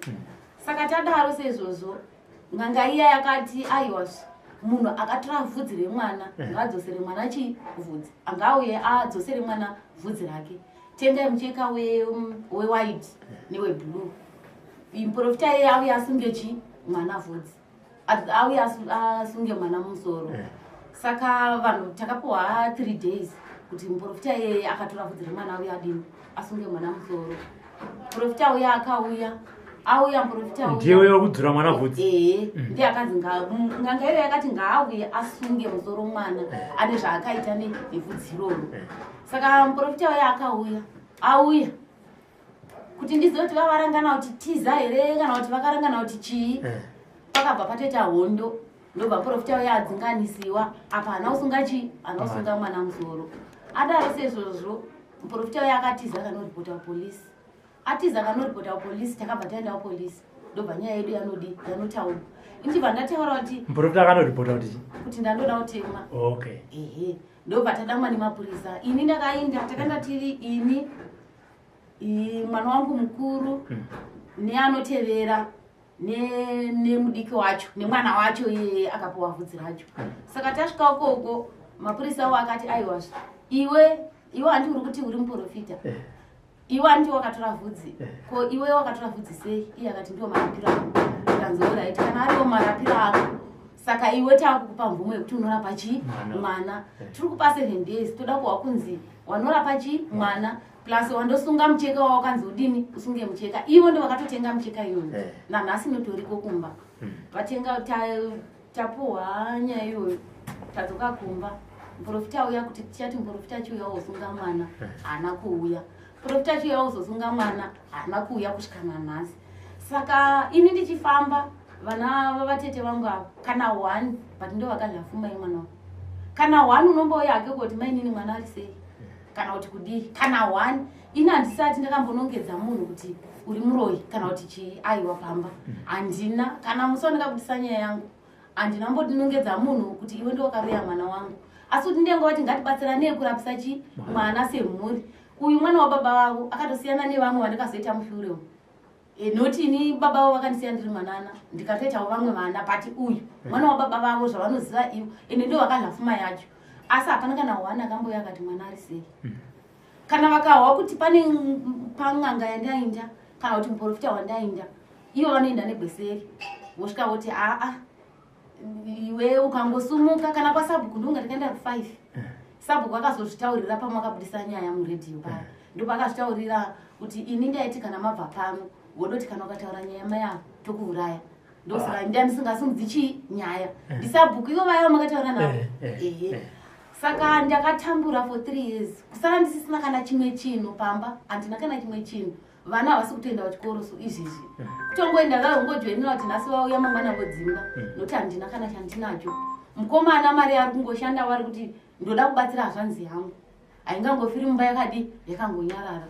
Saka tadaro seizvozvo, n'anga iya yakati aiwa, munhu akatora vhudzi remwana ngaadzosere mwana chivhudzi, angauye adzosere mwana vhudzi rake. Tengai mucheka wewhite neweblue, muprofita iye auye asunge chi mwana vhudzi, auye asunge mwana mumusoro. Saka vanhu takapiwa 3 days kuti muprofita iyeye akatora vhudzi remwana auye adini, asunge mwana musoro. Profita uya akauya. Auya muprofita. Ndiye uyo wekudzura mwana vhudzi? Ehe, ndiye akanzi n'anga iyo yakati ngaauye asunge musoro mwana ane zvaakaita nevhudzi iroro. Saka muprofita uyo akauya, auya kuti ndizive kuti vavarangana kuti tiza here kana kuti vakarangana kuti chii. Pakabva patoita hondo, ndobva muprofita uyo adzinganisiwa. Apa haana kusunga chii, haana kusunga mwana musoro. Adaro sezvozvo, muprofita uyo akatiza akanoripota kupolisi. Atiza akanoripota kupolisi, takabva taenda kupolisi, ndobva nyaya yedu yanodi yanotaurwa. Indibva ndataura kuti Muprofita akanoripota kuti chii? Kuti ndandoda kutemwa. Ehe, ndobva tadamwa nemapurisa. Ini ndakainda, takaenda tiri ini, mwana wangu mukuru neanotevera nemudiki wacho nemwana wacho iyeye akapiwa vhudzi racho. Saka tasvika ukoko, mapurisa awo akati aiwazve, iwe handi uri kuti uri muprofita? Iwe handi wakatora vhudzi? Ko iwe wakatora vhudzi sei? Iye akati ndiwo marapiro ako. Tikanzi alright, kana ariwo marapiro ako, saka iwe taakukupa mvumo yekuti unorapa chii? Mwana. Mwana. Tiri kupa 7 days, toda kuwa kunzi wanorapa chii? Mwana. Plus wandosunga mucheka wawakanzi udini usunge mucheka. Ivo ndo vakatotenga mucheka iyoyo. Nanhasi notoriko kumba. Vatenga, tapuhwa nyaya iyoyo, tadzoka kumba. Muprofita auya kuti tichati muprofita achiuya wosunga mwana, haana kuuya. Muprofita achiuya wozosunga mwana, haana kuuya kusvika nanhasi. Saka ini ndichifamba, vana vavatete vangu ava kana 1, but ndo vakadya fuma yemwana wavo. Kana 1 unombouya hake kuti mainini mwana ari sei kana kuti kudii, kana 1. Ini handisati ndakambonongedza munhu kuti uri muroyi kana kuti chii, aiwa pamba handina. Kana musi wandakabudisa nyaya yangu handina mbodinongedza munhu kuti iwe ndiwe wakaroya mwana wangu, asi kuti ndengoti ngatibatsiranei kurapisa chi mwana semhuri. Uyu mwana wababa vavo akatosiyana nevamwe vandakazoita mushure umu. Noti ini baba vavo vakandisiya ndiri mwanana, ndikatoitawo vamwe vana, but uyu mwana wababa vavo zvavanoziva ivo, ende ndo vakadya fuma yacho. Asi hapana kana 1 akambouya akati mwana ari sei. Kana vakahwa kuti pane pan'anga yandainda kana kuti muprofita wandainda, ivo vanoenda negweseri vosvika voti aa, iwe ukangosumuka kana kwasabhuku ndonga ndikaenda ku5. Sabhuku akazozvitaurira pamwe akabudisa nyaya muredhiyo paya, ndopakazvitaurira kuti ini ndaiti kana mabva pano wodoti kana ukataura nyaya mai avo tokuuraya. Ndosaka ndisingasimudzi chii nyaya, ndisabhuku ivo vaya vamakataura navo. Ehe. Saka ndakatambura for 3 years, kusara ndisisina kana chimwe chinhu pamba, handina kana chimwe chinhu. Vana havasi kutoenda kuchikoro, so izvizvi kutongoenda vaongojoinira kuti nhasi vauya, mangwana vodzingwa, nokuti handina kana chandinacho. Mukomana mari ari kungoshanda, wari kuti ndoda kubatsira hazvanzi yangu, haingangofiri mumba yakadi yakangonyarara.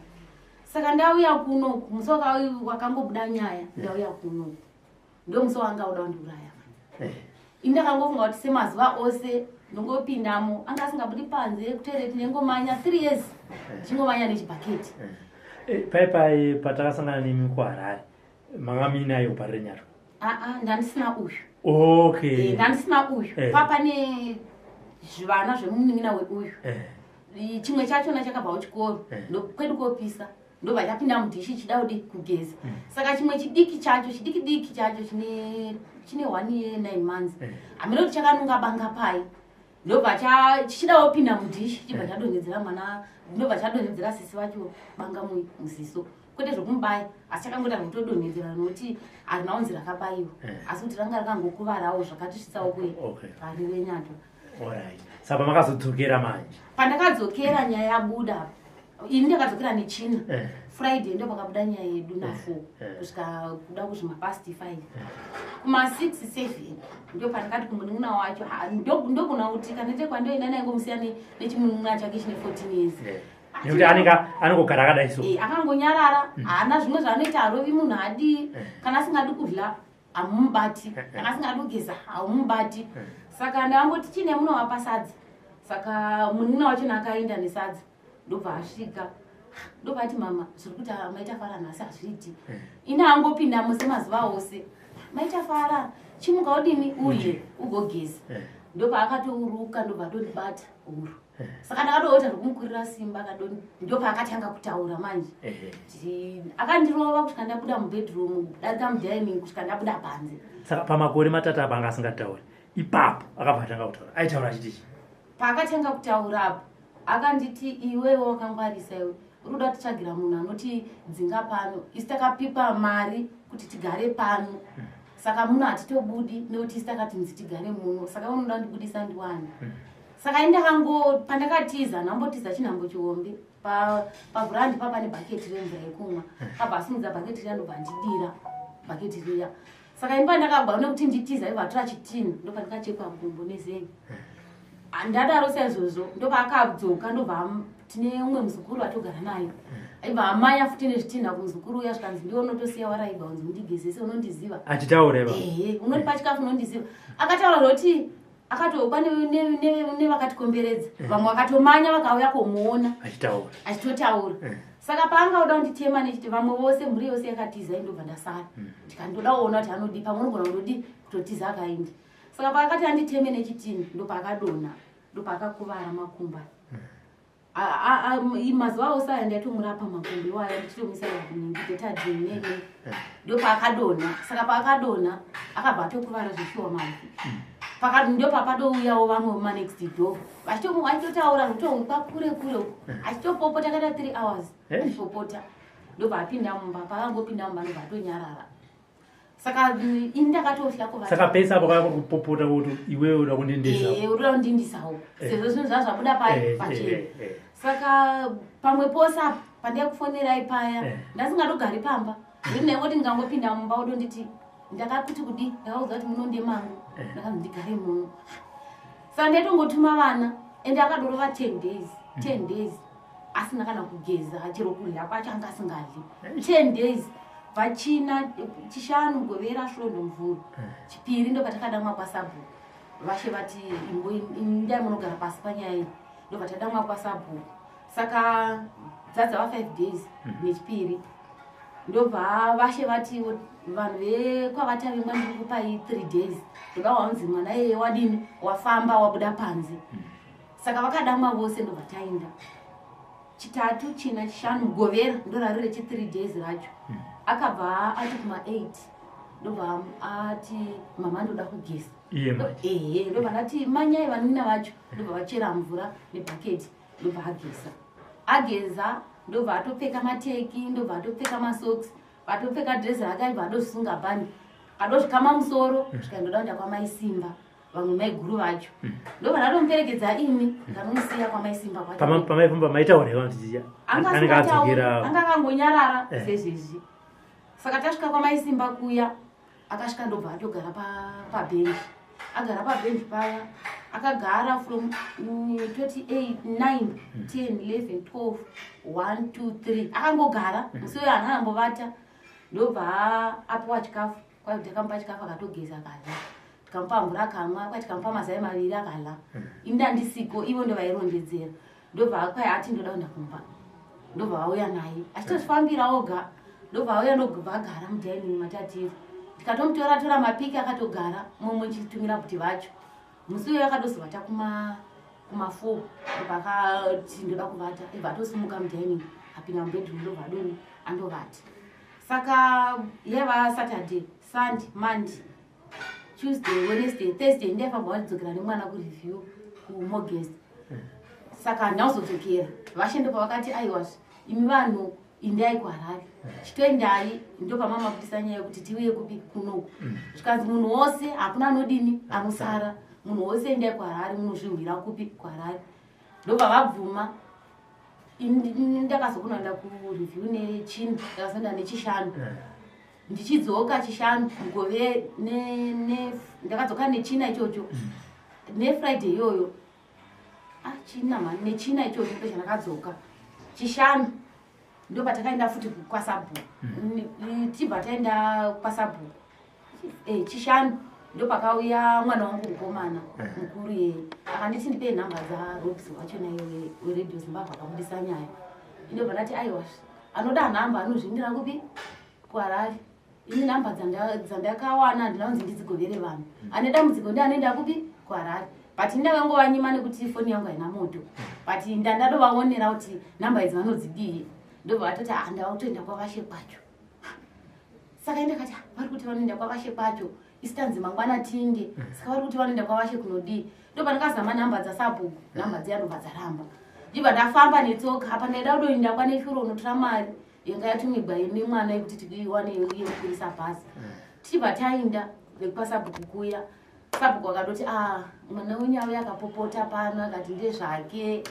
Saka ndauya kunoku musi wakangobuda nyaya, ndauya kunoku ndo musi wanga uda kundiuraya. Ini ndakangofunga kuti semazuva ose ndongopindamo, anga asingabudi panze kutoilet, ndengomanya 3 years ndichingomanya nechibhaketi. Pai pai patakasangana nemi kuHarare manga muinayo Parirenyatwa? Aa, ndandisina uyu. Ndandisina uyu. Papane zvivana zvemunin'ina weuyu. Chimwe chachona chakabva kuchikoro, kwedu kopisa, ndobva chapinda mudhishi chida kudi kugeza. Saka chimwe chidiki chacho, chidiki diki chacho chine 1 year 9 months, hamene kuti chakanunga banga pai, ndobva chichidawo pinda mudhishi, chibva chadonhedzera mwana, ndobva chadonhedzera sisi vacho banga muziso. Kwete zvokumubaya, asi chakangoita zvekutodonhedzera, nokuti harina kunzi rakabayiwa, asi kuti ranga rakangokuvarawo zvakatisvitsawo kuye Parirenyatwa. Alright. Saka makazodzokera manje? Pandakadzokera nyaya yabuda, ini ndakadzokera nechina, Friday ndo pakabuda nyaya yedu na4 kusvika kuda kuzvimapast 5, kuma6 7 ndo pandakati kumunin'ina wacho, ndogona kuti kana te kwandoenda naye ngomusiya nechimunun'una chake chine 14 years. Nekuti anenge anongogara akadai so. Akangonyarara, haana zvimwe zvaanoita, harovi munhu, hadii. Kana asingadi kudya hamumubati, kana asingadi kugeza haumubati. Saka ndangoti chine munovapa sadza. Saka munin'ina wachona akaenda nesadza, ndobva asvika, ndobva ati, "Mama, zviri kuti maita fara nhasi hazviiti." Ini angopindamo semazuva ose, "Maita fara, chimuka udini udye ugogeza." Ndobva akatouruka, ndobva atondibata huro. Saka ndakatoota zvekumukurira simba, ndopaakatanga kutaura manje. Akandirova kusvika ndabuda mubedroom, kudarika mudining, kusvika ndabuda panze. Saka pamakore 3 apa anga asingatauri, ipapo akabva atanga kutaura, aitaura achiti chii? Paakatanga kutaura apo akanditi, "Iwewe wakangwarisa, iwe uri kuda kutitsvagira munhu anoti dzinga pano. Isi takapipa mari." kuti tigare pano. Saka muno hatitobudi nekuti isu takatinzi tigare muno, saka unoda kundibudisa ndiwani. Saka indakango pandakatiza, ndambotiza chinhambo chihombe pavhurandi pa pane bhaketi remvura yekumwa, abva asimudza bhaketi riya ndobva ndidira bhaketi riya. Saka ini pandakagwa nekuti nditiza, ibva atora chitinha, ndopandikachekwa gumbo nezenge. Ndadaro saizvozvo, ndopaakadzoka, ndobva tine umwe muzukuru atogara naye, aibva amanya futi nezvitinha kumuzukuru uya, zvikanzi ndiwe unotosiya waraibva unzi undigezese, unondiziva. Achitaura ipapo. Ehe, unondipa chikafu, unondiziva. Akataura zvoti akatokwa nevakatikomberedza, vamwe vakatomanya vakauya komuona achitaura. Achitotaura. Saka paanga uda kunditema nechiti, vamwe vose, mhuri yose yakatiza, indobva ndasara, ndikandoda kuona kuti anodi, pamwe unogona kundodi kutotiza akaenda. Saka paakati anditeme nechitini, ndopaakadonha, ndopaakakuvara makumba. Mazuva ose aya ndaitomurapa makumbo iwaya, ndichitomisa betadine nene. Ndopaakadonha. Saka paakadonha akabva atokuvara zveshuwa mavhu. Ndopapadouyawo vamwe vemanext door vachitotaura zvekuti kure kure uko, achitopopota kaita 3 hours achipopota. Ndobva apinda mumba. Paakangopinda mumba, ndobva atonyarara. Saka ini ndakatohla kuvata. Saka pese apo kaya kupopota kuti iwewe uda kundindisa. Ehe, unoda kundindisawo, sezvo zvinhu zvazvo zvabuda pachena. Saka pamwe pose apa pandaikufonerai paya, ndasingatogari pamba, ndiri ndaingoti ndikangopinda mumba udonditi ndakakuti kudi, ndakaudza kuti muno ndemangu, ndakanzi ndigare muno. Saka ndaitongotuma vana, ende akadorova 10 days, 10 days asina kana kugeza, chero kudya kwacho anga asingadyi. 10 days, vachina, Chishanu, Govera, Svondo, Mvuro, Chipiri, ndopatakadamwa kwasabhuku. Vashe vati imbo ndai munogara pasi panyaya iyi, ndobva tadamwa kwasabhuku. Saka dzadzava 5 days neChipiri, ndobva vashe vati vanhu vekwaVatavingwa, ndiri kupai 3 days, ndoda waunzi mwana iyeye wadini, wafamba wabuda panze. Saka vakadamwa vose, ndobva taenda Chitatu, China, Chishanu, Mugovera, ndorari rechi 3 days racho. Akabva ati kuma 8, ndobva ati, "Mama, ndoda kugeza." Iye manje? Ehe. Ndobva ndati manyai vanun'una vacho, ndobva vachera mvura nebhaketi, ndobva ageza. Ageza, ndobva atopfeka mateki, ndobva atopfeka masocks, atopfeka dhirezi rake, aibva adozvisunga bhandi, adozvikama musoro, zvikaendoda kuenda kwamaisimba, vamwe maiguru vacho. Ndobva ndatomuperekedza imi, ndanomusiya kwamaisimba kwacho. Pamaifamba maitaura iva kuti Anga anenge asingatauri, adzokera? Anga akangonyarara sezvezvi. Saka tasvika kwamaisimba kuya, akasvika ndobva atogara pabhenji. Agara pabhenji paya, akagara from 28, 9, 10, 11, 12, 1, 2, 3, akangogara. Musi uyo hanhu anambovata. Ndobva apiwa chikafu. Kwai takamupa chikafu, akatogeza, akadya. Tikamupa mvura, akamwa. Kwai tikamupa mazai 2, akadya. Ini ndandisiko, ivo ndovairondedzera. Ndobva kwai ati ndoda kuenda kumba, ndobva vauya naye achitozvifambira oga. Ndobva auya, ndobva agara mudining matatiri. Ndikatomutora tora mapiki, akatogara momwe chitumira kuti vacho. Musi uyo akadozovata kuma 4, ndobva akati ndoda kuvata, ibva atosimuka mudining, apinda mubedroom, ndobva adoni andovata. Saka yaiva Saturday, Sunday, Monday, Tuesday, Wednesday, Thursday, ndaifamba wandidzokera nemwana kureview kumogest. Saka handina kuzodzokera. Vashe ndopavakati, "Aiwazve imi vanhu, indai kuHarare, chitoendai." Ndopamama kutisa nyaya yekuti tiuye kupi kunoku. Zvikanzi munhu wose, hakuna anodini anosara, munhu wose endai kuHarare, munozvihwira kupi, kuHarare. Ndobva vabvuma. Ndakazokunoenda kureview neChina, ndakazoenda neChishanu. Ndichidzoka Chishanu, mugove ndakadzoka neChina ichocho, neFriday iyoyo. Ah, China mani, neChina ichocho ndo chandakadzoka. Chishanu ndopatakaenda futi kwasabhuku. Tibva taenda kwasabhuku, Chishanu ndopakauya mwana wangu mukomana mukuru yeye, akanditi ndipei nhamba dzaRobs wachona iwe weRadio Zimbabwe akabudisa nyaya. Indobva ndati, "Aiwa, anoda nhamba anozvindira kupi, kuHarare. Ini nhamba dzandakawana handina kunzi ndidzigovere vanhu. Ane dambudziko ndi anoenda kupi, kuHarare." But ndakangovanyima nekuti foni yangu haina moto, but ndandadovaonera kuti nhamba idzi vanodzidii. Ndobva vatoti, "Ah, ndava kutoenda kwavashe kwacho." Saka indakati, "Ah, vari kuti vanoenda kwavashe kwacho, isi tanzi mangwana tinde, saka vari kuti vanoenda kwavashe kunodii?" Ndobva ndakazama nhamba dzasabhuku, nhamba dziya ndobva dzaramba. Ndibva ndafamba netsoka. Apa ndaida kutoenda kwanefuro unotora mari. Yanga yatumigwa nemwana yekuti tiwane yekukwirisa bhazi. Tichibva tainda vekwaSabhuku kuya. Sabhuku akadoti ah mwana wenyu auya akapopota pano akati ndezvake.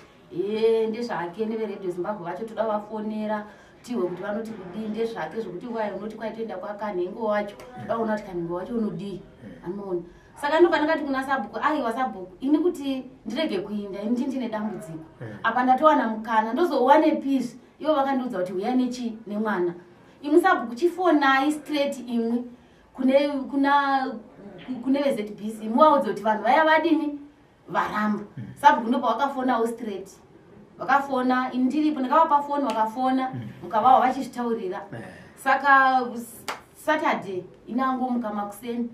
Ndezvake neveRadio Zimbabwe vacho toda vafonera tihwe kuti vanoti kudii ndezvake zvekuti wai unoti kwaitoenda kwaKanhengo wacho toda kuona kuti Kanhengo wacho unodii anoona. Saka ndobva ndakati kuna Sabhuku aiwa Sabhuku ini kuti ndirege kuinda ini ndine dambudziko apa ndatowana mukana ndozowanepizve ivo vakandiudza kuti huyai nechi nemwana imwi Sabhuku chifonai straight imwi kune veZBC muvaudze kuti vanhu vaya vadini varamba. Sabhuku ndopa vakafonawo straight vakafona ini ndiripo ndakavapa foni vakafona mukavawa vachizvitaurira. Saka Saturday inangomuka makuseni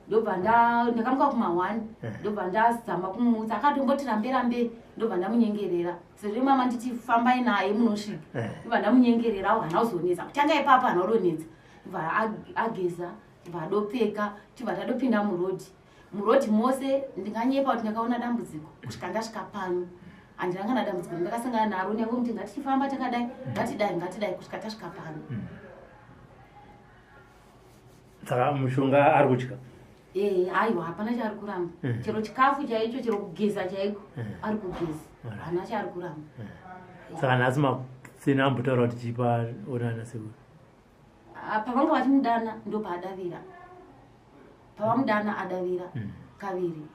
ndobva ndakamuka kuma 1 ndobva ndazama kumutsa akatomboti rambe rambe ndobva ndamunyengerera sezvo mama nditi fambai naye munosvika ndobva ndamunyengerera haana kuzonetsa kutanga ipapo haana kudonetsa ndobva ageza ndobva adopfeka tibva tadopinda murodhi. Murodhi mose ndinganyepa kuti ndakaona dambudziko kusvika ndasvika pano handina kana dambudziko ndakasangana naro nyange kuti ngatichifamba takadai ngatidai ngatidai kusvika tasvika pano. Saka mushonga ari kutya? Aiwa hapana chaari kuramba. Chero chikafu chaicho chero kugeza chaiko ari kugeza haana chaari kuramba. Saka nhasi makuseni ambotaura kuti chipa onana sekuru? Pavanga vachimudana ndopaadavira. Pavamudana adavira kaviri.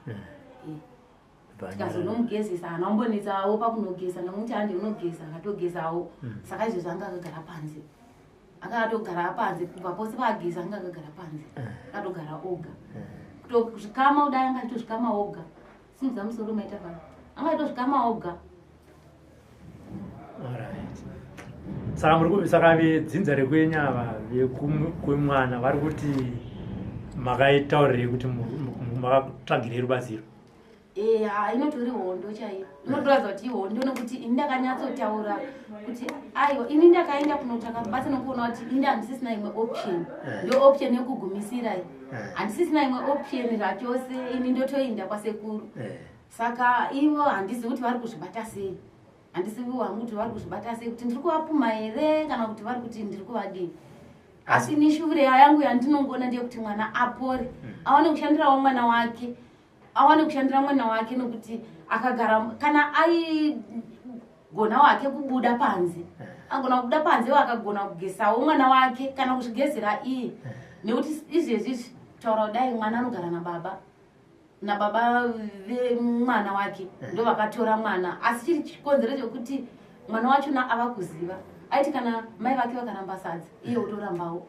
Tikazonomugezesa haana kumbonetsawo pakunogeza ndamuti hande unogeza akatogezawo. Saka izvezvi anga akagara panze. Akatogara panze kubva pose paageza anga akagara panze. Akatogara oga. Kutozvikama kudai anga achitozvikama oga. Simudza musoro maita pano. Anga achitozvikama oga. Alright. Saka saka vedzinza rekwenyu ava vekwemwana vari kuti makaitaurirei kuti makatsvagirei rubatsiro? Inotori hondo chaiyo. Inotoratidza kuti ihondo nekuti ini ndakanyatsotaura kuti aiwa ini ndakaenda kunotsvaka rubatsiro nekuona kuti ini handisisina imwe option. Ndo option yekugumisira iyi. Handisisina imwe option zvachose ini ndotoinda kwasekuru. Saka ivo handizivi kuti vari kuzvibata sei. Handisivi hangu kuti vari kuzvibata sei kuti ndiri kuvapuma here kana kuti vari kuti ndiri kuvadii. Asi ini shuviro yangu yandinongoona ndeyekuti mwana apore awane kushandirawo mwana wake. Awane kushandira mwana wake nokuti akagara kana aigona wake kubuda panze agona kubuda panze akagona kugesawo mwana wake kana kuzvigezera iye nekuti izvezvi kutaura kudai mwana anogara nababa nababa vemwana wake ndo vakatora mwana asi chiri chikonzero chekuti mwana wachona ava kuziva aiti kana mai vake vakaramba sadza iye otorambawo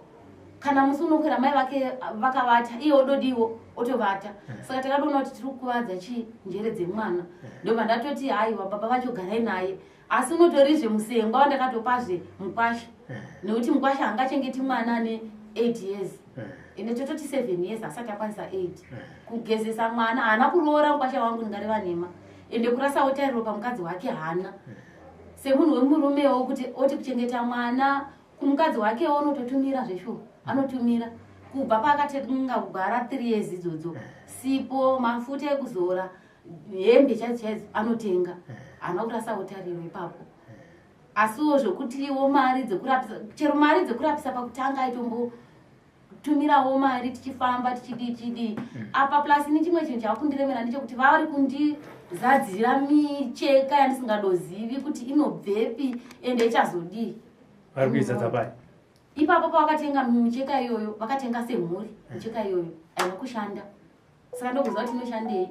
kana musi unokwira mai vake vakavata iye ododiwo otovata. Saka takatoona kuti tiri kukuvadza njere dzemwana ndobva ndatoti haiwa baba vacho garai naye asi unotorizve musengwa wandakatopazve mukwasha nekuti mukwasha haangachengeti mwana ane 8 years ende tototi 7 years asati akwanisa 8 kugezesa mwana haana kuroora mukwasha wangu ndingareva nhema ende kurasawo tariro pamukadzi wake haana semunhu wemurumewo kuti oti kuchengeta mwana kumukadzi wakewo unototumira zveshuwa anotumira kubva paakatenga kugara 3 years idzodzo sipo mafuta ekuzora hembe chaidzo chaidzo anotenga haana kurasawo tariro ipapo asiwo zvekutiwo mari dzekurapisa chero mari dzekurapisa pakutanga aitombotumirawo mari tichifamba tichidii tichidii apa plus ini chimwe chinhu chakundiremera ndechekuti vari kundizadzira micheka yandisingadozivi kuti inobvepi ende ichazodii. Vari kuizadza pai? Ipapo pavakatenga micheka iyoyo vakatenga semhuri micheka iyoyo haina kushanda saka ndokuziva kuti inoshandei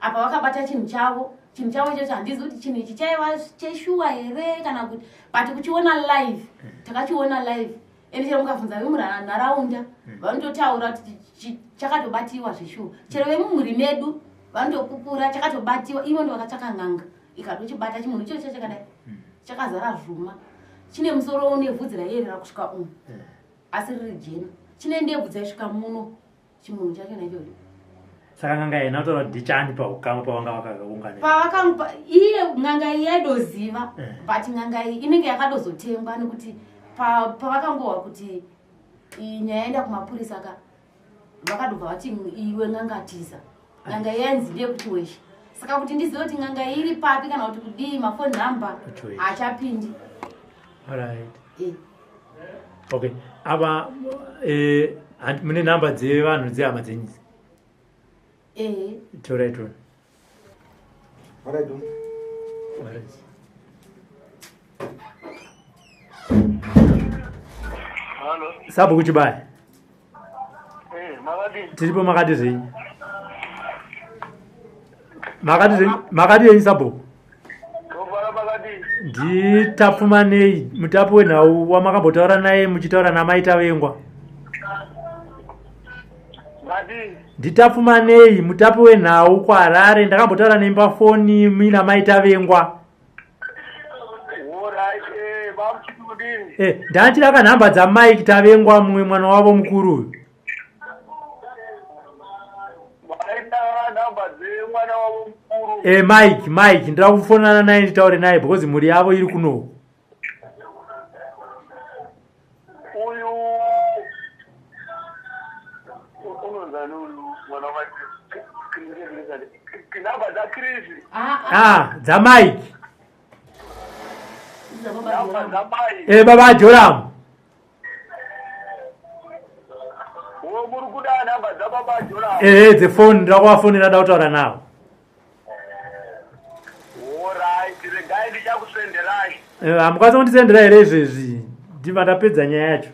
apa vakabata chinhu chavo ichocho handizi kuti chinhu ichi chaiva cheshuwa here kana kuti but kuchiona live takachiona live ende chero mukabvunza vemunharaunda vanototaura kuti chakatobatiwa zveshuwa chero vemumhuri medu vanotopupura chakatobatiwa ivo ndo vakatsvaka n'anga ikatochibata chimunhu ichocho chakadai chakazara zvuma chine musoro une vhudzi raiyerera kusvika umu asi riri jena chine ndebvu dzaisvika muno chimunhu chachona ichocho. Saka n'anga yena kutaura kuti ndichani paukama pavanga vakaungana pavakamupa iye n'anga iyi yaidoziva but n'anga iyi inenge yakadozotengwa nekuti pavakangohwa kuti nyaya yaenda kumapurisa ka vakadobva vati iwe n'anga tiza n'anga iyi yainzi ndeyekuti weshe saka kuti ndizive kuti n'anga iyi iri papi kana kuti kudii mafoni namba haachapindi. Alright. Okay, ava mune nhamba dzevanhu dzehama dzenyu idzi? Ehe. Torai tone. Alright. Alright. Halo. Sabhuku Chibaya. Eh, makadii? Tiripo, makadi zvenyu? Makadi zvenyu? Makadi yenyu, sabhuku? Tofara, makadii? Nditapfumanei, mutapi wenhau wamakambotaura naye muchitaura namai Tavengwa. Makadii? Nditapfumanei, mutapi wenhau kuHarare, ndakambotaura nemi pafoni muina mai Tavengwa. Alright, bamuchiti kudini? Ndachida kanhamba dzamike Tavengwa, mumwe mwana wavo mukuru uyu. Maida namba dzemwana wavo mukuru? Mike, Mike, ndida kufonana naye nditaure naye because mhuri yavo iri kunoku. Uyu unonzani uyu mwana wa namba dzaChris? Ah. Ah, dzamike. Namba dzamai? Baba Joramu. Wo, muri kuda namba dzababa Joramu? Ehe, dzefoni, ndida kuvafonera, da kutaura navo. Alright, regai ndichakusenderai. Hamukwanisa kundisendera here izvezvi? Ndibva ndapedza nyaya yacho.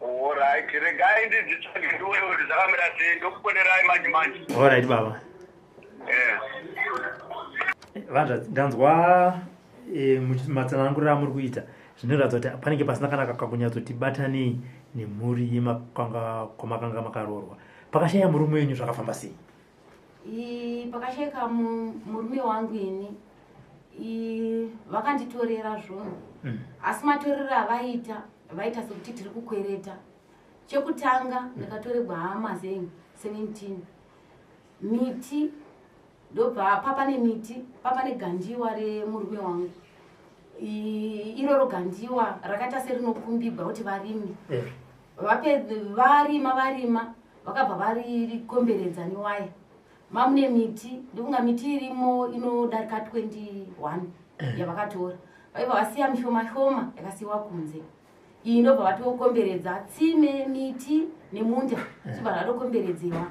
Alright, regai ndidzitsvage ndione kuti zvakamira sei, ndokufonerai manje manje. Alright, baba. Eh. Vanhu, ndanzwa matsananguriro amuri kuita, zvinoratidza kuti panenge pasina kana kakunyatsoti batanei nemhuri yemakanga kwamakanga makaroorwa. Pakashaya murume wenyu zvakafamba sei? Pakashayika murume wangu ini, vakanditorera zvunhu. Asi matorero avaita, vaita sekuti tiri kukwereta. Chekutanga, ndakatoregwa hama zenyu 17, miti, ndobva papane miti, papane gandiwa remurume wangu. Iroro gandiwa rakaita serinokumbigwa kuti varime. Varima, varima, vakabva varikomberedza newaya, mamune miti, ndokunga miti irimo inodarika 21 yavakatora. Vaibva vasiya mishoma shoma yakasiyiwa kunze iyi, ndobva vatokomberedza tsime, miti nemunda, zvibva zvatokomberedzewa.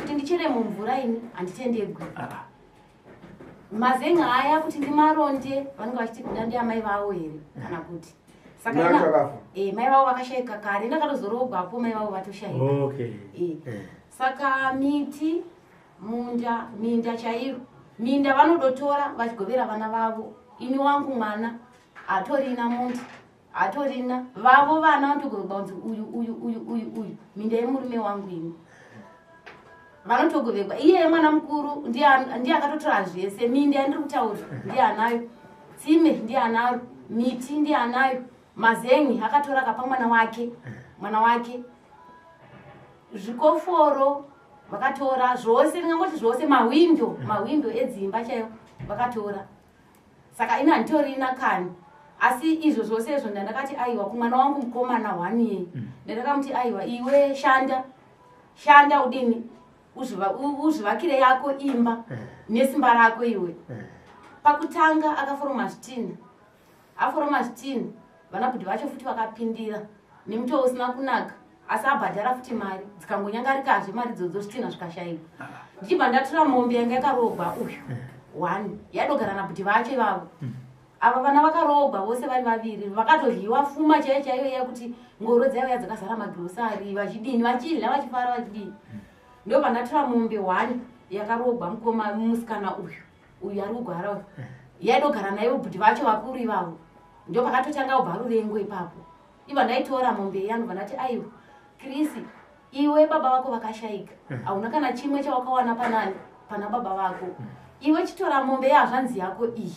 Kuti ndichere mumvura ini handitendegwi. Ah. Mazenga aya, kuti ndimaronde, vanenge vachiti kuda ndiamai vavo here kana kuti saka Mai vacho vakafa? Mai vavo vakashayika kare, ndakatozorogwapo mai vavo vatoshayika. Saka miti, munda, minda chaiyo, minda vanodotora vachigovera vana vavo. Ini wangu mwana hatorina munda, hatorina. Vavo vana vanotogoverwa kunzi uyu, uyu, uyu, uyu, uyu, minda yemurume wangu ini vanotogoverwa. Iye mwana mukuru ndiye akatotora zvese. Minda yandiri kutaura ndiye anayo, tsime ndiye anaro, miti ndiye anayo, mazengi akatora akapa mwana wake, mwana wake, zvikoforo vakatora zvose, ndingangoti zvose, mahwindo, mahwindo edzimba chaiwo vakatora. Saka ini handitorina kani. Asi izvo zvose izvo ndandakati aiwa kumwana wangu mukomana one year, ndandakamuti aiwa, iwe shanda, shanda, udini, uzvivakire yako imba nesimba rako iwe. Pakutanga akaforoma zvitina, aforoma zvitina, vanabhudhi vacho futi vakapindira nemutoo usina kunaka, asi abhadhara futi mari, dzikangonyangarikazve mari dzodzo, zvitina zvikashayikwa. Ndichibva ndatora mombe yanga yakarogwa uyu one, yaidogara nabhudhi vacho ivavo. Ava vana vakarogwa vose vari vaviri vakatodyiwa fuma chaiyo chaiyo iya, kuti ngoro dzaiva dzakazara magirosari, vachidini, vachidya, vachifara, vachidini. Ndobva ndatora mombe one yakarogwa mukoma musikana uyu, uyu ari kugwara uyu, yaidogara naivo bhudhi vacho vakuru ivavo. Ndo pakatotanga kubva ruvengo ipapo. Ibva ndaitora mombe iya, ndobva ndati aiwa, Chris, iwe baba vako vakashayika, hauna kana chimwe chawakawana panani pana baba vako. Iwe chitora mombe yehazvanzi yako iyi,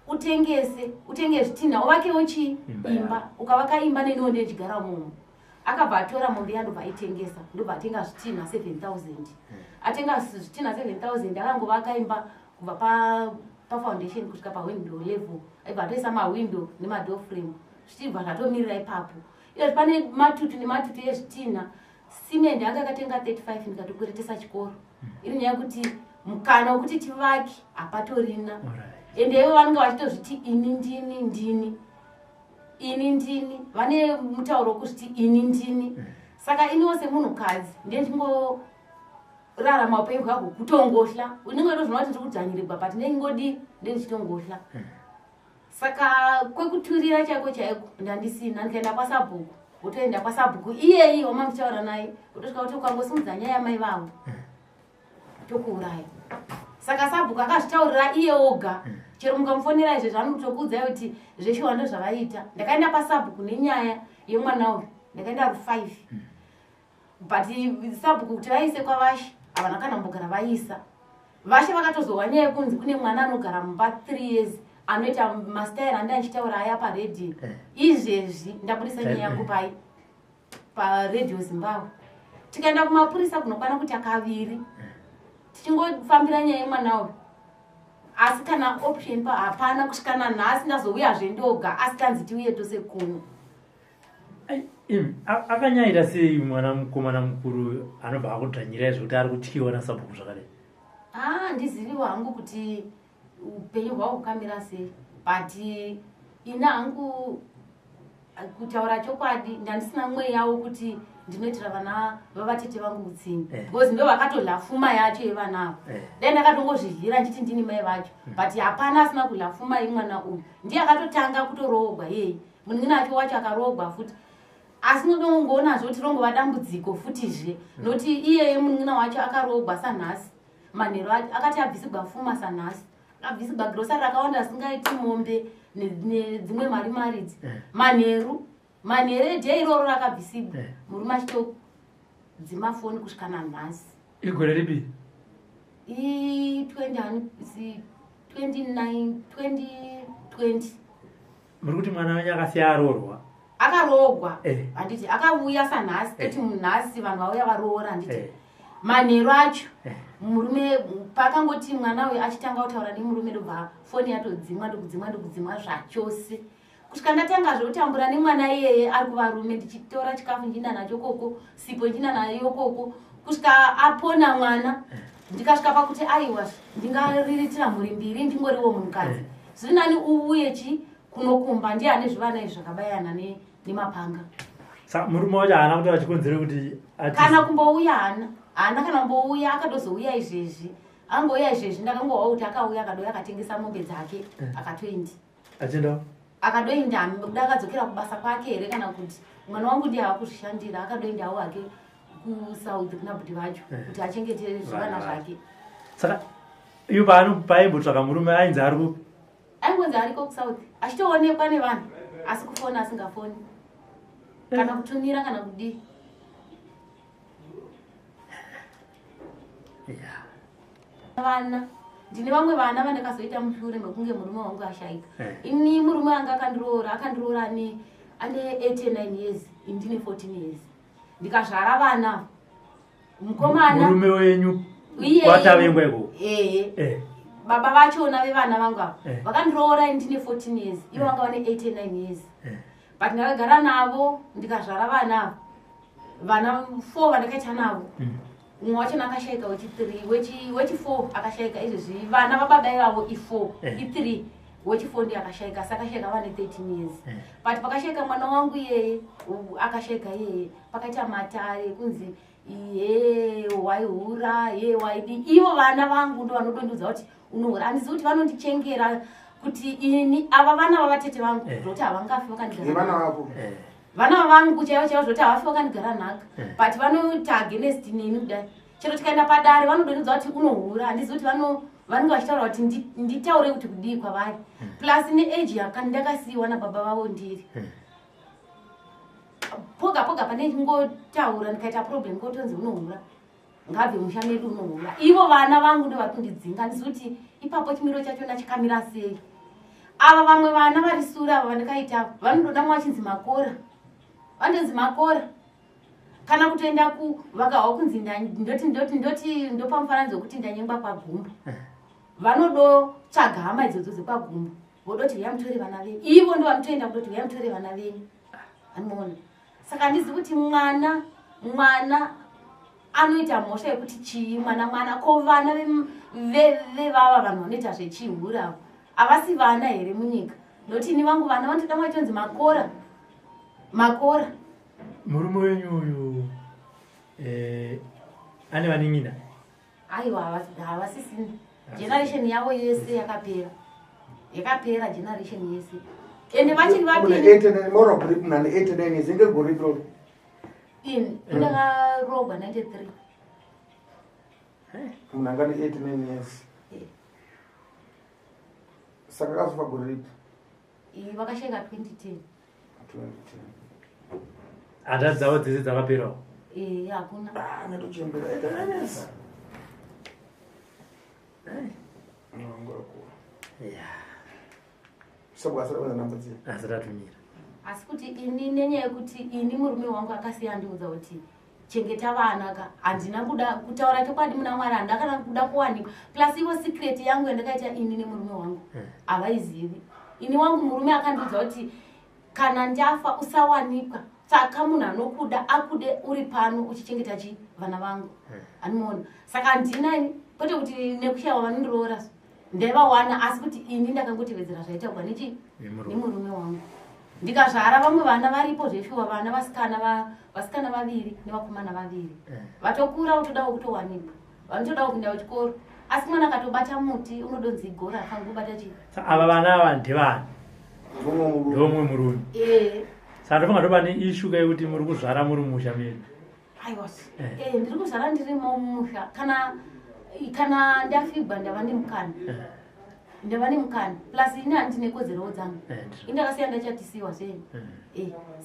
utengese, utenge zvitinha, uvakewo chii? Imba. Imba. Ukavaka imba, neniwo ndechigara momo. Akabva atora mombe iya, ndobva aitengesa, ndobva atenga zvitinha 7000. Atenga zvitinha 7000, akangovaka imba kubva pafoundation kusvika pawindow level. Aibva atoisa mawindow nemadoor frame, zvichibva zvatomirira ipapo. Izvozvi pane matutu nematutu ezvitinha. Simendi anga akatenga 35, ndikatokweretesa chikoro, iri nyaya yekuti mukana wekuti tivake hapatorina. Ende ivo vanenge vachitozviti ini ndini, ndini. Ini ndini, vane mutauro wekuzviti ini ndini. Saka iniwo semunhukadzi ndiye ndingorarama upenyu hwangu kutongohla. Unenge ndozvinoona kuti ndiri kudzvanyirirwa, but ndingodii, ndichitongohla. Saka kwekuturira chaiko chaiko ndandisina. Ndikaenda kwasabhuku, wotoenda kwasabhuku iyeyi wamamutaura naye, wotosvika kuti ukangosimudza nyaya yamai vavo tokuuraya. Saka sabhuku akazvitaurira iye oga. Chero mukamufonera izvezvi anotokuudzai kuti zveshuwa ndozvavaita. Ndakaenda pasabhuku nenyaya yemwana uyu, ndakaenda ru5, but sabhuku kuti vaise kwavashe havana kana kumbogara vaisa. Vashe vakatozowa nyaya yekunzi kune mwana anogara mumba 3 years anoita mastaira andi achitaura aya paredhiyo. Izvezvi ndabudisa nyaya yangu pai paredhiyo Zimbabwe. Tikaenda kumapurisa kunokwana kuita kaviri tichingofambira nyaya yemwana uyu, asi kana option pa hapana kusvika nanhasi. Ndazouyazve ndoga, asi tanzi tiuye tose kuno. Akanyaita sei mwana mukomana mukuru anobva akudzvanyirai zvekuti ari kutyiwa nasabhuku zvakadai? Ah, ndiziviwo hangu kuti upenyu hwavo hukamira sei, but ini hangu, kutaura chokwadi, ndandisina mweya wokuti ndinoitira vana vavatete vangu utsinye, because ndo vakatodya fuma yacho yevana ava. Dai ndakatongozvidyira nditi ndini mai vacho, but hapana asina kudya fuma yemwana uyu. Ndiye akatotanga kutoroogwa iyeye, munin'ina acho wacho akaroogwa futi, asi nodongoonazvo kuti rongova dambudziko futizve, nokuti iyeye munin'ina wacho akaroogwa sanhasi manheru akati abvisigwa fuma, sanhasi abvisigwa girosari rakawanda asingaiti, mombe nedzimwe mari maridzi. Manheru edhei iroro rakabvisigwa, murume achitodzima foni kusvika nanhasi. Igore ripi? I 29 2020. Muri kuti mwana wenyu akasiya aroorwa? Akaroogwa. Handiti akauya sanhasi, toti munhasi vanhu vauya varoora, handiti? Manheru acho murume paakangoti mwana uyu achitanga kutaura nemurume, ndobva foni yatodzimwa, ndokudzimwa, ndokudzimwa zvachose, kusvika ndatanga zvekutambura nemwana iyeye ari kuvarume, ndichitora chikafu ndichienda nacho koko, sipo ndichienda nayo koko, kusvika apona mwana. Ndikasvika pakuti aiwa, ndingariritira mhuri mbiri ndingoriwo munhukadzi, zviri nani uuye chi kunokumba, ndiye ane zvivana izvi zvakabayana nemapanga. Saka murume wacho haana kutaura chikonzero kuti Kana kumbouya haana, haana kana kumbouya. Akatozouya izvezvi, angouya izvezvi. Ndakangohwa kuti akauya, akadouya, akatengesa mombe dzake, akatoendi. Achienda? Akadoenda, kuda akadzokera kubasa kwake here, kana kuti mwana wangu ndiye ava kuzvishandira. Akadoendawo hake kuSouth kuna bhuti vacho kuti achengete zvivana zvake. Saka iyo paano paimbotsvaka murume ainzi ari kupi? Aingonzi ariko kuSouth, achitoonekwa nevanhu, asi kufona asingafoni, kana kutumira, kana kudii. Vana, ndine vamwe vana vandakazoita mushure mekunge murume wangu ashaika. Ini murume wanga akandiroora ane 89 years, ini ndine 14 years, ndikazvara vana mukomana. Murume wenyu kwatavengwa ikoko? Ehe. Baba vachona vevana vangu ava vakandiroora ini ndine 14 years, ivo vanga vane 89 years, but ndakagara navo ndikazvara vana ava, vana 4 vandakaita navo. Umwe wachona akashaika wechi3, wechi4 akashaika izvezvi. Vana vababa ivavo i4, i3, wechi4 ndiye akashaika, asi akashaika vane 13 years. But pakashaika mwana wangu iyeye, akashaika iyeye, pakaita matare kunzi iye waihura, ye waidi. Ivo vana vangu ndo vanodondudza kuti unohura. Handizivi kuti vanondichengera kuti ini ava vana vavatete vangu, zvokuti havangafi vakandigara Nevana vako? Vana vangu chaivo chaivo, zvoti havafi vakandigara nhaka, but vanoita against neni kudai. Chero tikaenda padare vanodonedza kuti unohura. Handizivi kuti vanenge vachitaura kuti nditaure kuti kudii kwavari, plus neage ndakasiyiwa nababa vavo ndiri poga poga. Pane chingotaura ndikaita problem, kotonzi unohura, ngabve musha medu, unohura. Ivo vana vangu ndo vari kundidzinga. Handizivi kuti ipapo chimiro chachona chikamira sei. Ava vamwe vana vari sure ava vandakaita vanotoda mwe vachinzi makora, vanonzi makora, kana kutoenda ku vakahwa kunzi ndoti ndopa mufananidzo wekuti ndanyengwa kwaGumbo, vanodotsvaga hama idzodzo dzekwaGumbo, vodoti uya mutore vana venyu. Ivo ndo vanotoenda kutoti uya mutore vana venyu, anoona. Saka handizivi kuti mwana anoita mhosva yekuti chii. Mwana ko vana vevava vanhu vanoita zvechihura avo havasi vana here munyika? Nokuti ini vangu vana vanotoda vachonzi makora makora. Murume wenyu uyu ane vanin'ina? Aiwa, havasisina. Generation yavo yese yakapera, yakapera generation yese, ende vachiri vapenyu. Mora gore nani 89 zinge gore bro. Ini ndakaroorwa 93. Munhu anga ne 89 years, saka akazofa gore ripi? Vakasheka 2010. 2010. Hanzvadzi dzavo dzese dzakaperawo? Eh, hakuna. Netochembera 89 years. Sabwasara namba dziya. Asati atumira. Asi kuti ini, nenyaya yekuti ini murume wangu akasiya andiudza kuti chengeta vana ka, handina kuda kutaura chokwadi muna Mwari, handina kana kuda kuwanikwa. Plus ivo secret yangu yandakaita ini nemurume wangu havaizivi. Ini wangu murume akandiudza kuti kana ndafa usawanikwa, tsaka munhu anokuda, akude uri pano uchichengeta chi vana vangu, anomuona. Saka handina ini, kwete kuti nekushayiwa vanondiroora, ndaivawana, asi kuti ini ndakangotevedzera zvaitaurwa nechi Nemurume. Nemurume wangu. Ndikazvara vamwe vana varipo zveshuwa, vana vasikana vasikana vaviri nevakomana vaviri. Vatokura, votodawo kutowanikwa, vanotodawo kuenda kuchikoro, asi mwana akatobata muti unodonzi igora, akangobata chi. Saka ava vana ava ndevani? Ndomwe murume? Ee. Saka ndofunga ndoba neissue ka yekuti muri kuzvara muri musha medu. Aiwa. Ndiri kuzvara ndirimo mumusha. Kana ndafigwa ndava nemukana, ndava nemukana. Plus ini handine kodzerowo dzangu. Indakasiya ndachatisiwa zveni.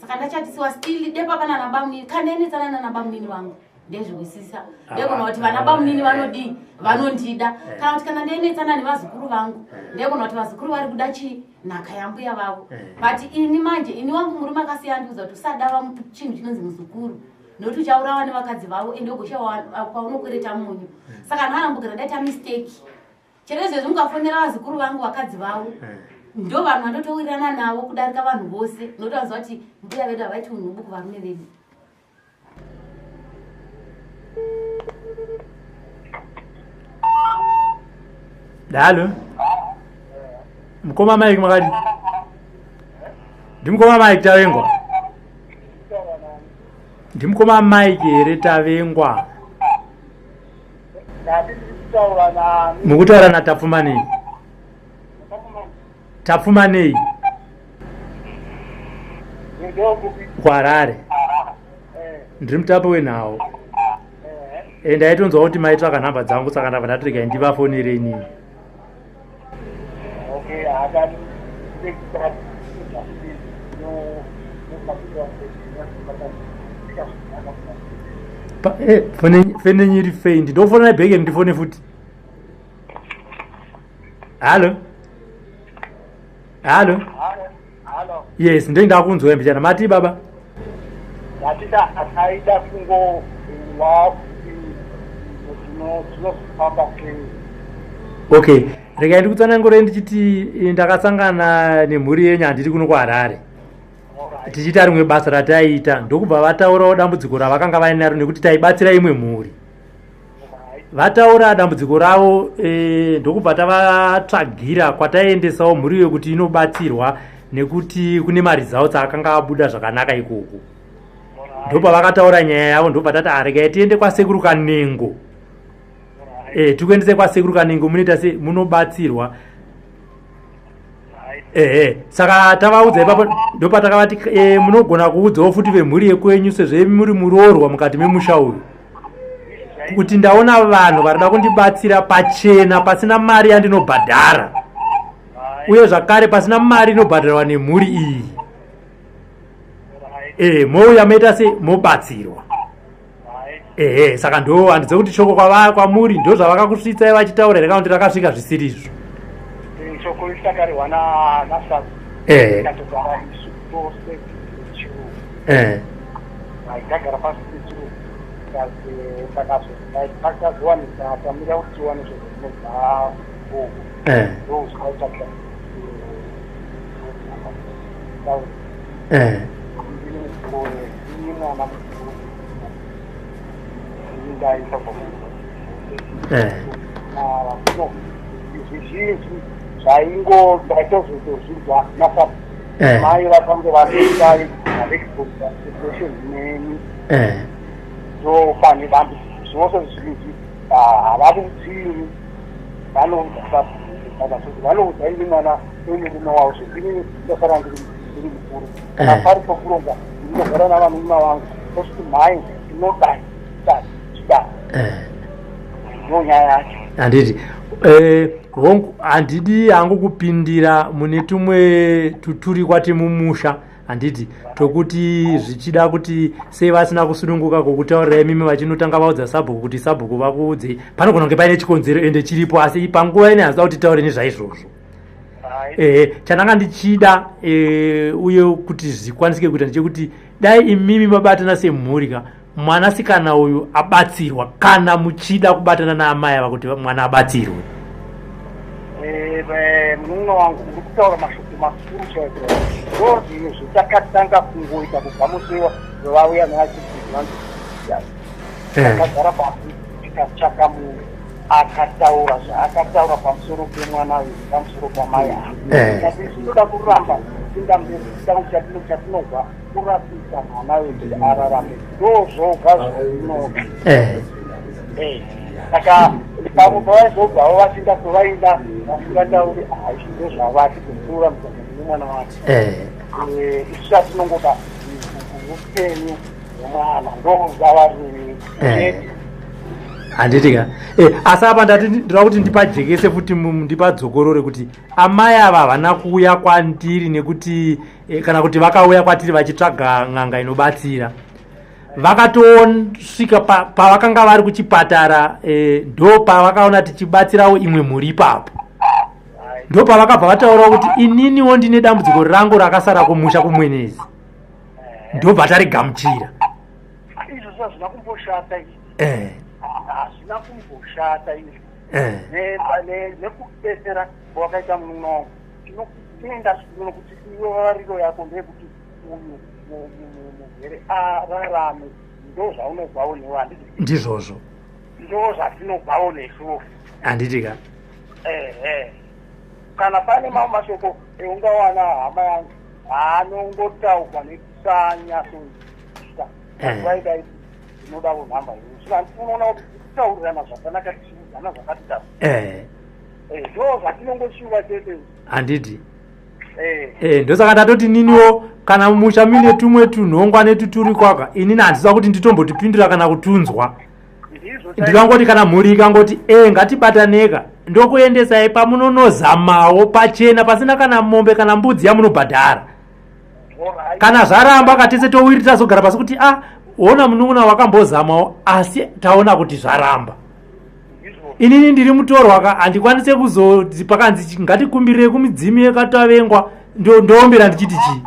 Saka ndachatisiwa, still depa pana nabamunini. Kana inetsana nanabamunini vangu ndezviwisisa, ndegona kuti vana bamunini vanodii, vanondida. Kana kuti kana ndainetsana nevazukuru vangu, ndegona kuti vazukuru vari kuda chii, nhaka yambuya vavo. But ini manje, ini wangu murume akasiya andiudza kuti usadava chinhu chinonzi muzukuru, nokuti uchaurawa nevakadzi vavo, ende ugoshawa kwaunokwereta munyu. Saka handina ndaita mistake. Chero izvezvi mukafonera vazukuru vangu, vakadzi vavo ndo vanhu vandotowirirana navo kudarika vanhu vose, nokuti vaziva kuti mbuya vedu havaiti unhubu kuvarume vedu. Dalo mukoma Mike, makati ndimukoma Mike Tavengwa? Ndimukoma Mike here, Tavengwa? Ndati ndiri kutaura nani? Mukutaura naTapfumanei. Tapfumanei. Ndokupi? KuHarare. Ndiri mutapi wenhau. Ndaitonzwa kuti maitsvaka nhamba dzangu, saka ndabva ndati regai ndivafonere inini. Okay, akati Fone iri faint, ndofonera back, ndifone futi. Hallo, hallo. Halo. Yes, ndenge ndakunzwa mbichana. Mati baba? Ndatita ataida kungowa tinozofamba sei? Okay, regai ndikutsanangurei. Ndichiti ndakasangana nemhuri yenyu, handiri kuno kuHarare, tichiita rimwe basa rataiita, ndokubva vataurawo dambudziko ravakanga vainaro, nekuti taibatsira imwe mhuri. Vataura dambudziko ravo, ndokubva tavatsvagira kwataiendesawo mhuri iyo kuti inobatsirwa, nekuti kune maresults akanga abuda zvakanaka ikoko. Ndopavakataura nyaya yavo, ndobva tati aregai tiende kwasekuru Kanengo. Tikuendese kwasekuru Kanengo, munoita se munobatsirwa. Ehe, saka tavaudza ipapo, ndopatakavati munogona kuudzawo futi vemhuri yekwenyu, sezvo muri muroorwa mukati memusha uyu, kuti ndaona vanhu varida kundibatsira pachena, pasina mari yandinobhadhara, uye zvakare pasina mari inobhadharwa nemhuri iyi. Mouya moita se mobatsirwa. Ehe, saka ndo handizive kuti shoko kwamuri ndo zvavakakusvitsai vachitaura here, kana kuti rakasvika zvisiri izvo. Shoko iri takarihwa naSaku. Tikatogara isu tose chirungu. Tagara pasi sechirungu, takazowanisa tamira kuti tiwane shoko rinobva ikoko. Ndozvakaita. Ndini mukuru, ndini mwana mukuru, ndini ndaisa. No, zvizhinji Zvaingo ndaitozotozvinzwa nasabhuku. Eh. Mai vakange vatoita situation neni. Eh. Ndopane dambudziko zvose zvizhinji havaudzini vanoudza sabhuku kana kuti vanoudza ini mwana wemurume wavo zvekuti ndosara ndiri ndiri mukuru. Kana Eh. pari pokuronga ndinogara navanun'una vangu tositi mhai tinodai dai tidai. Eh. Ndonyaya yacho. Handiti eh, hongu handidi hangu kupindira mune tumwe tuturi kwati mumusha, handiti, tokuti zvichida kuti sei vasina kusununguka kukutaurira imimi vachinotanga vaudza sabhuku kuti sabhuku vakuudzei, panogona kunge paine chikonzero ende chiripo, asi panguva ine handida kuti taure nezvaizvozvo. Ehe, chandanga ndichida uye kuti zvikwanisike kuita ndechekuti dai imimi mabatana semhuri ka, mwanasikana uyu abatsirwa, kana muchida kubatana naamai ava kuti mwana abatsirwe. Munun'una wangu, uri kutaura mashoko makuru chaiko. Ndo zvinhu zvetakatanga kungoita kubva musi wevauya nevachidzidzi. Takagara pasi tikatsvaka munhu akataura zvaakataura pamusoro pemwana uyu, pamusoro pamai ava. Kati tinoda kuramba kupinda mberi, chatinobva kurapisa mwana uyu kuti ararame, ndo zvoga zvatinoda. Saka pamwe pavaizobvawo vachienda kwavaida vasingatauri, haisi ndozvavati kupfuura mutanga nemwana wacho. Isu chatinongoda upenyu hwemwana, ndozvavari. Handiti ka? Asi apa ndati ndoda kuti ndipajekese futi, ndipadzokorore kuti amai ava havana kuuya kwandiri nekuti kana kuti vakauya kwatiri vachitsvaga n'anga inobatsira. Vakatosvika pavakanga vari kuchipatara, ndo pavakaona tichibatsirawo imwe mhuri ipapo, ndo pavakabva vataurawo kuti ininiwo ndine dambudziko rangu rakasara kumusha kuMwenezi, ndobva tarigamuchira. Izvozvo hazvina kumboshata izvi. Hazvina kumboshata izvi. Nekubetsera kwawakaita munun'una wangu, tinokutenda zvikuru nokuti iwe vavariro yako ndeyekuti uyu murwere ararame. Ndo zvaunobvawo newe, handiti? Ndizvozvo. Ndo zvatinobvawo nesuwo. Handiti ka? Ehe, kana pane mamwe mashoko eungawana, hama yangu, haanongotaurwa nekusanyatsoita. Vaidai ndinodawo nhamba iyo, saka handinoona kuti kutaurirana zvakanaka, tichiudzana zvakati daro. Ndo zvatinongoshuva chete. Handiti? Ndosaka ndatoti niniwo kana mumusha muine tumwe tunhongwa netuturi kwaka, inini handisida kuti nditombotipindura kana kutunzwa. Ndizvo. Ndikangoti kana mhuri ikangoti ngatibataneka, ndokuendesai pamunonozamawo pachena pasina kana mombe kana mbudzi yamunobhadhara. Kana zvaramba katese towiri tazogara pasi kuti a ona munun'una wakambozamawo, asi taona kuti zvaramba. Inini ndiri mutorwa ka, handikwanise kuzoti pakanzi ngatikumbirire kumidzimu yekatavengwa, ndoombera ndichiti chii?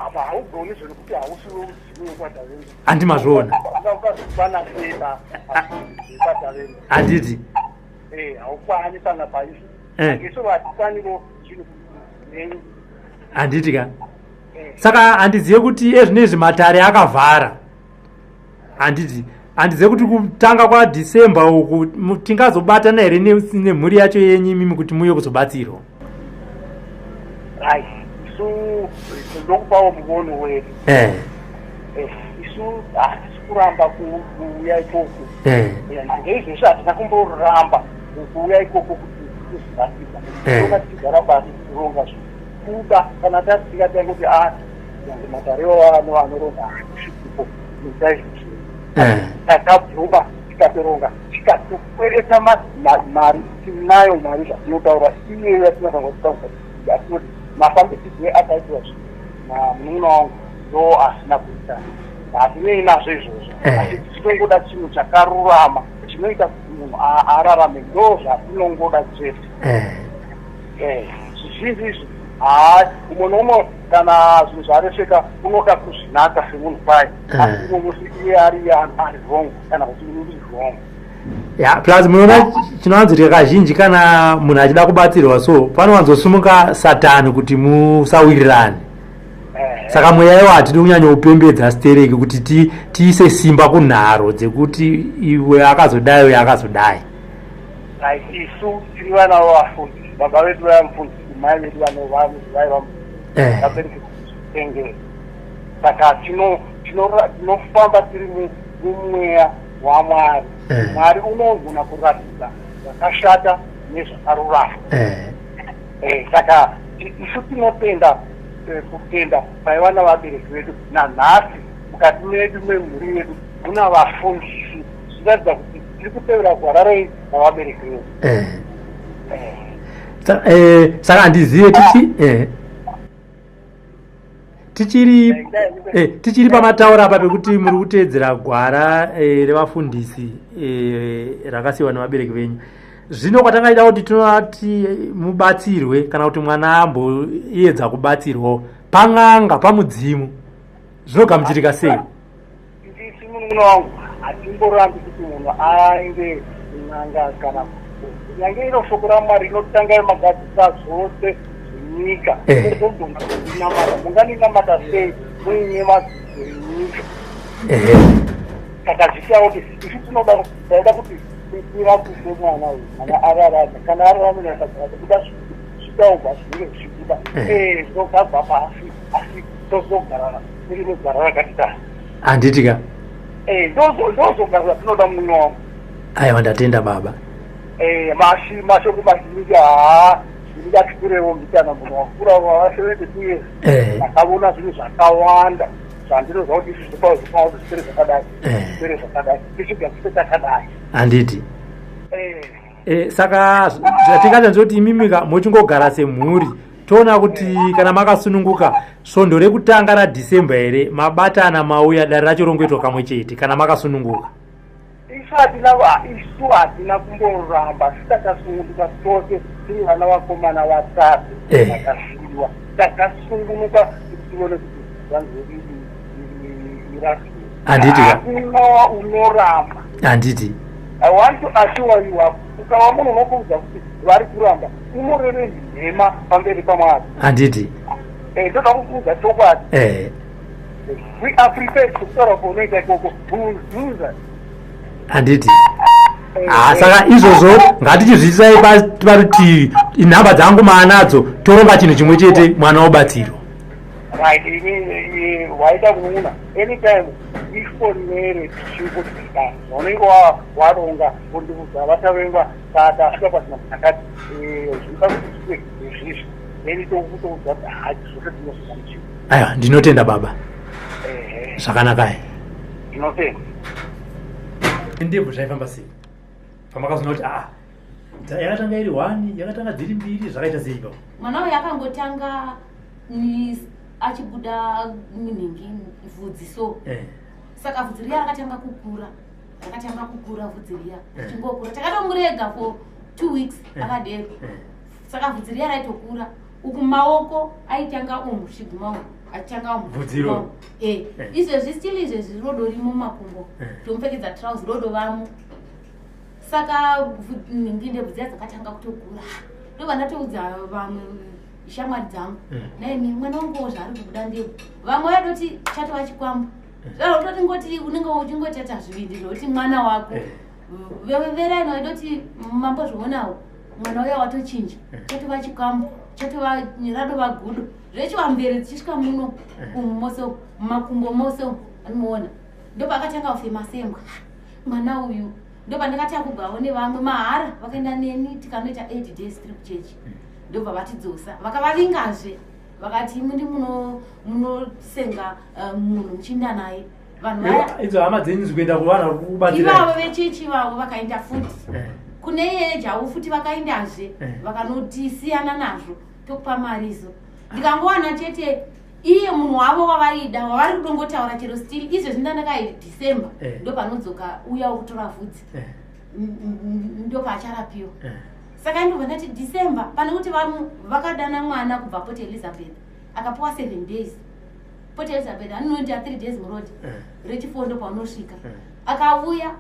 Apa haugoni zvekuti hausi wemudzimu wekwaTavengwa. Handi mazviona? Ukazokwana kuenda kwatavengwa. Handiti? Haukwani kana paizvo. Isu hatikwaniwo zvinhu nenyu. Handiti ka? Saka handizive kuti ezvinezvi matare akavhara, handiti? Handizive kuti kutanga kwaDecember uku tingazobatana here nemhuri yacho yenyu imimi kuti muuye kuzobatsirwa. Right, isu ndokupawo muono wedu. Isu hatisi kuramba kuuya ikoko. Ngeizvozvo hatina kumboramba kuuya ikoko kuti tizobatsirwa. Toona tichigara pasi tichironga zvinhu kuda kana tati tikatangoti a matarewo ano anoronga hakusvikupo nechaizvozvo. Takabvuma, tikatoronga, tikatokwereta mari. Tinayo mari zvatinotaura iyeyo yatinofanira kutaura, atinoti mafambisirwe akaitwa zvinhu namunun'una wangu ndo asina kuita, hatinei nazvo izvozvo. Asi tichitongoda chinhu chakarurama chinoita kuti munhu ararame, ndo zvatinongoda chete. Zvizhinji izvi haa, umwe neumwe kana zvinhu zvaresveka unoda kuzvinatsa semunhu kwaye, asi umwe musi iye ari ari wrong kana kuti ini ndiri wrong. Ya, plus munoona chinowanzoitika kazhinji kana munhu achida kubatsirwa, so panowanzosumuka Satani kuti musawirirane. Saka mweya iwo hatidi kunyanyoupembedza stereki kuti tiise simba kunharo dzekuti iwe akazodai uye akazodai. Right, isu tiri vana vavafundisi, baba vedu vaiva mufundisi, mai vedu vaiva Eh. vabereki kutengera. Saka tinofamba tiri mumweya waMwari. Eh. Mwari unogona kuratidza zvakashata nezvakarurama. Eh. Saka isu tinotenda kutenda kwaiva navabereki vedu nanhasi mukati medu memhuri yedu muna vafundisi, zvichiratidza kuti tiri kutevera gwara rei navabereki vedu. Saka handizive tichiri pamataura apa pekuti muri kuteedzera gwara revafundisi rakasiyiwa nevabereki venyu. Zvino kwatangaita kuti tinoti mubatsirwe kana kuti mwana amboedza kubatsirwawo pan'anga, pamudzimu, zvinogamuchirika sei? Ndisi munun'una wangu, hatimborambi kuti munhu aende kun'anga kana kunyange iro shoko raMwari rinotanga magadzisa zvose zvenyika. Mugogona kundinamata, munganinamata sei muine madzidzo enyika? Saka zvichiya kuti isu taida kuti tirapise mwana uyu, mwana ararame. Kana ararame kuda zvitaurwa zvinenge zvichibuda, zvogabva pasi, asi tozogara tiri mugwara rakati ta. Handiti ka? Ndozogara tinoda munhu wangu. Aiwa, ndatenda baba. Mashoko mazhinji haa ndingatikurewo mbichana, munhu wakura wava 72 years. Ndakaona zvinhu zvakawanda zvandinoziva kuti izvi zvinopa kuti zvipere zvakadai, zvipere zvakadai, tichibva tipe takadai. Handiti? Saka zvatingatanzi kuti imimika muchingogara semhuri, toona kuti kana makasununguka svondo rekutanga raDecember here, mabatana mauya, dare racho rongoitwa kamwe chete kana makasununguka? Isu hatina kumboramba, asi takasununguka tose tiri vana vakomana vatatu vakasiyiwa, takasungunuka kuti tione kuti vanhu vedu irasiwe. Handiti ka? Hakuna unoramba. Handiti? I want to assure you, ukava munhu unokuudza kuti vari kuramba, unoreve nhema pamberi paMwari. Handiti? Ndoda kukuudza chokwadi. We are prepared kutaura kwaunoita ikoko, we will do that. Handiti? Ah, saka izvozvo ngatichizviisai parutivi, nhamba dzangu maanadzo, toronga chinhu chimwe chete, mwana wobatsirwa. Right, ini waita kuona anytime ifonere tichingosvika zvaunenge waronga, wondiudza, vatavengwa tasvika pasina akati zvinoda kuti zvive izvizvi, then tokutoudza kuti haji zvose tinozogamuchira. Aiwa, ndinotenda baba, zvakanakai. Ndinotenda. Ndebvu zvaifamba sei pamakazoona kuti aa yakatanga iri one, yakatanga dziri mbiri, zvakaita sei ipapo? Mwana uyu akangotanga achibuda minhingi vhudzi so. Saka vhudzi riya rakatanga kukura, rakatanga kukura vhudzi riya, richingokura. Takatomurega for 2 weeks akadero. Saka vhudzi riya raitokura uku, maoko aitanga umu richiguma umu, achitanga umu. Vhudzi iroro? Izvezvi still, izvezvi rodo rimo mumakumbo. Tomupfekedza trouser, rodo vamo. Saka nhingi ndebvu dziya dzakatanga kutokura, ndobva ndatoudza vamwe shamwari dzangu, naimi mwana wanguwo zvaari kubuda ndebvu. Vamwe vaidoti chatova chikwambo, zvaro ngoti unenge uchingotata zvivindi zvokuti mwana wako. Veraino vaidoti mambozvionawo mwana uya watochinja, chatova chikwambo, chatova radova gudo zvechiwambere dzichisvika muno umu mose umu, mumakumbo mose umu anomuona. Ndopakatanga kufema sembwa mwana uyu. Ndopandakatanga kubvawo nevamwe mahara, vakaenda neni tikanoita 8 days tiri kuchechi, ndobva vatidzosa, vakavavingazve, vakati imwe ndi munosenga munhu muchiinda naye vanhu vaya. Idzo hama dzenyu dzikuenda kuvanhu vari kubatsira? Ivavo vechechi vavo vakaenda futi kune iye javo futi, vakaendazve, vakanotisiyana nazvo, tokupa marizo. Ndikangowana chete iye munhu wavo wavaida wavari kudongotaura chero still izvezvi ndandakai December ndo panodzoka uya wekutora vhudzi, ndo paacharapiwa. Saka ndobva ndati December, pane kuti vakadana mwana kubva Port Elizabeth, akapiwa 7 days Port Elizabeth, anonoita 3 days muroad, rechi4 ndo paunosvika. Akauya,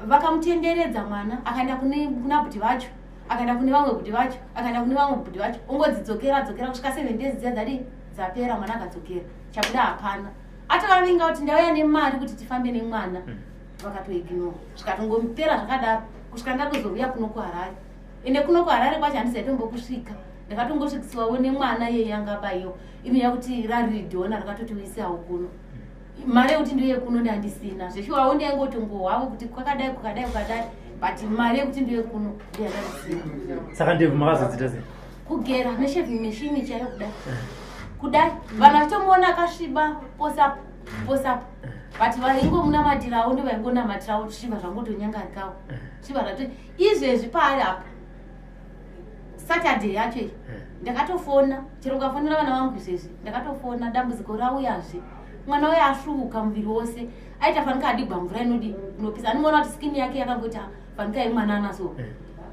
vakamutenderedza mwana, akaenda kuna bhuti vacho, akaenda kune vamwe bhuti vacho, akaenda kune vamwe bhuti vacho, ongodzidzokera dzokera kusvika 7 days dziya dzadi dzapera. Mwana akadzokera, chabuda hapana. Atovavinga kuti ndauya nemari kuti tifambe nemwana, vakatoignore, zvikatongopera zvakadaro. Kusvika ndatozouya kuno kuHarare. Ende kuno kuHarare kwacho handisaitombokusvika. Ndakatongosvikisiwawo nemwana iyeye anga abaiwa. Imi yakuti rari dhona rakatotiuisawo kuno. Mari yekuti ndiuye kuno ndandisina. Zveshuwawo ndaingotongohwavo kuti kwakadai kwakadai kwakadai but mari yekuti ndiuye kuno ndiyandandisina. Saka ndebvu makazodzita sei? Kugera neshaving machine chaiyo kudai. Kudai vanhu vachitomuona akasviba pose apo pose apo. But vaingomunamatirawo ndovaingonamatirawo zvichibva zvangotonyangarikawo. Zvichibva zvato izvezvi paari apa. Saturday yacho iyi ndakatofona chero ukafonera vana vangu izvezvi ndakatofona dambudziko rauyazve. Mwana uya asvuuka muviri wose aita fanika adigwa mvura inodi inopisa. Anoona kuti skin yake yakangoita fanika yemwanana so.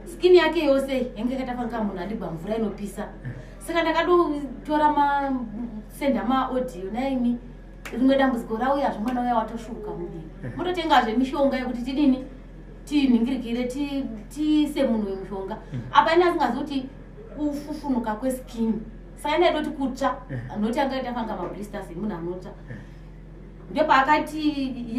Skin yake yose yange yakaita fanika munhu adigwa mvura inopisa. Saka ndakatotora senda maaudio naimi rimwe dambudziko rauyazve mwana uya watosvuuka muviri. Mototengazve mishonga yekuti tidini tinhingirikire tiise munhu wemushonga. Apa ine asingazivi kuti kufufunuka kweskin. Saka ine aitoti kutsva anoti anga aita fanga mablisters emunhu anotsva. Ndopaakati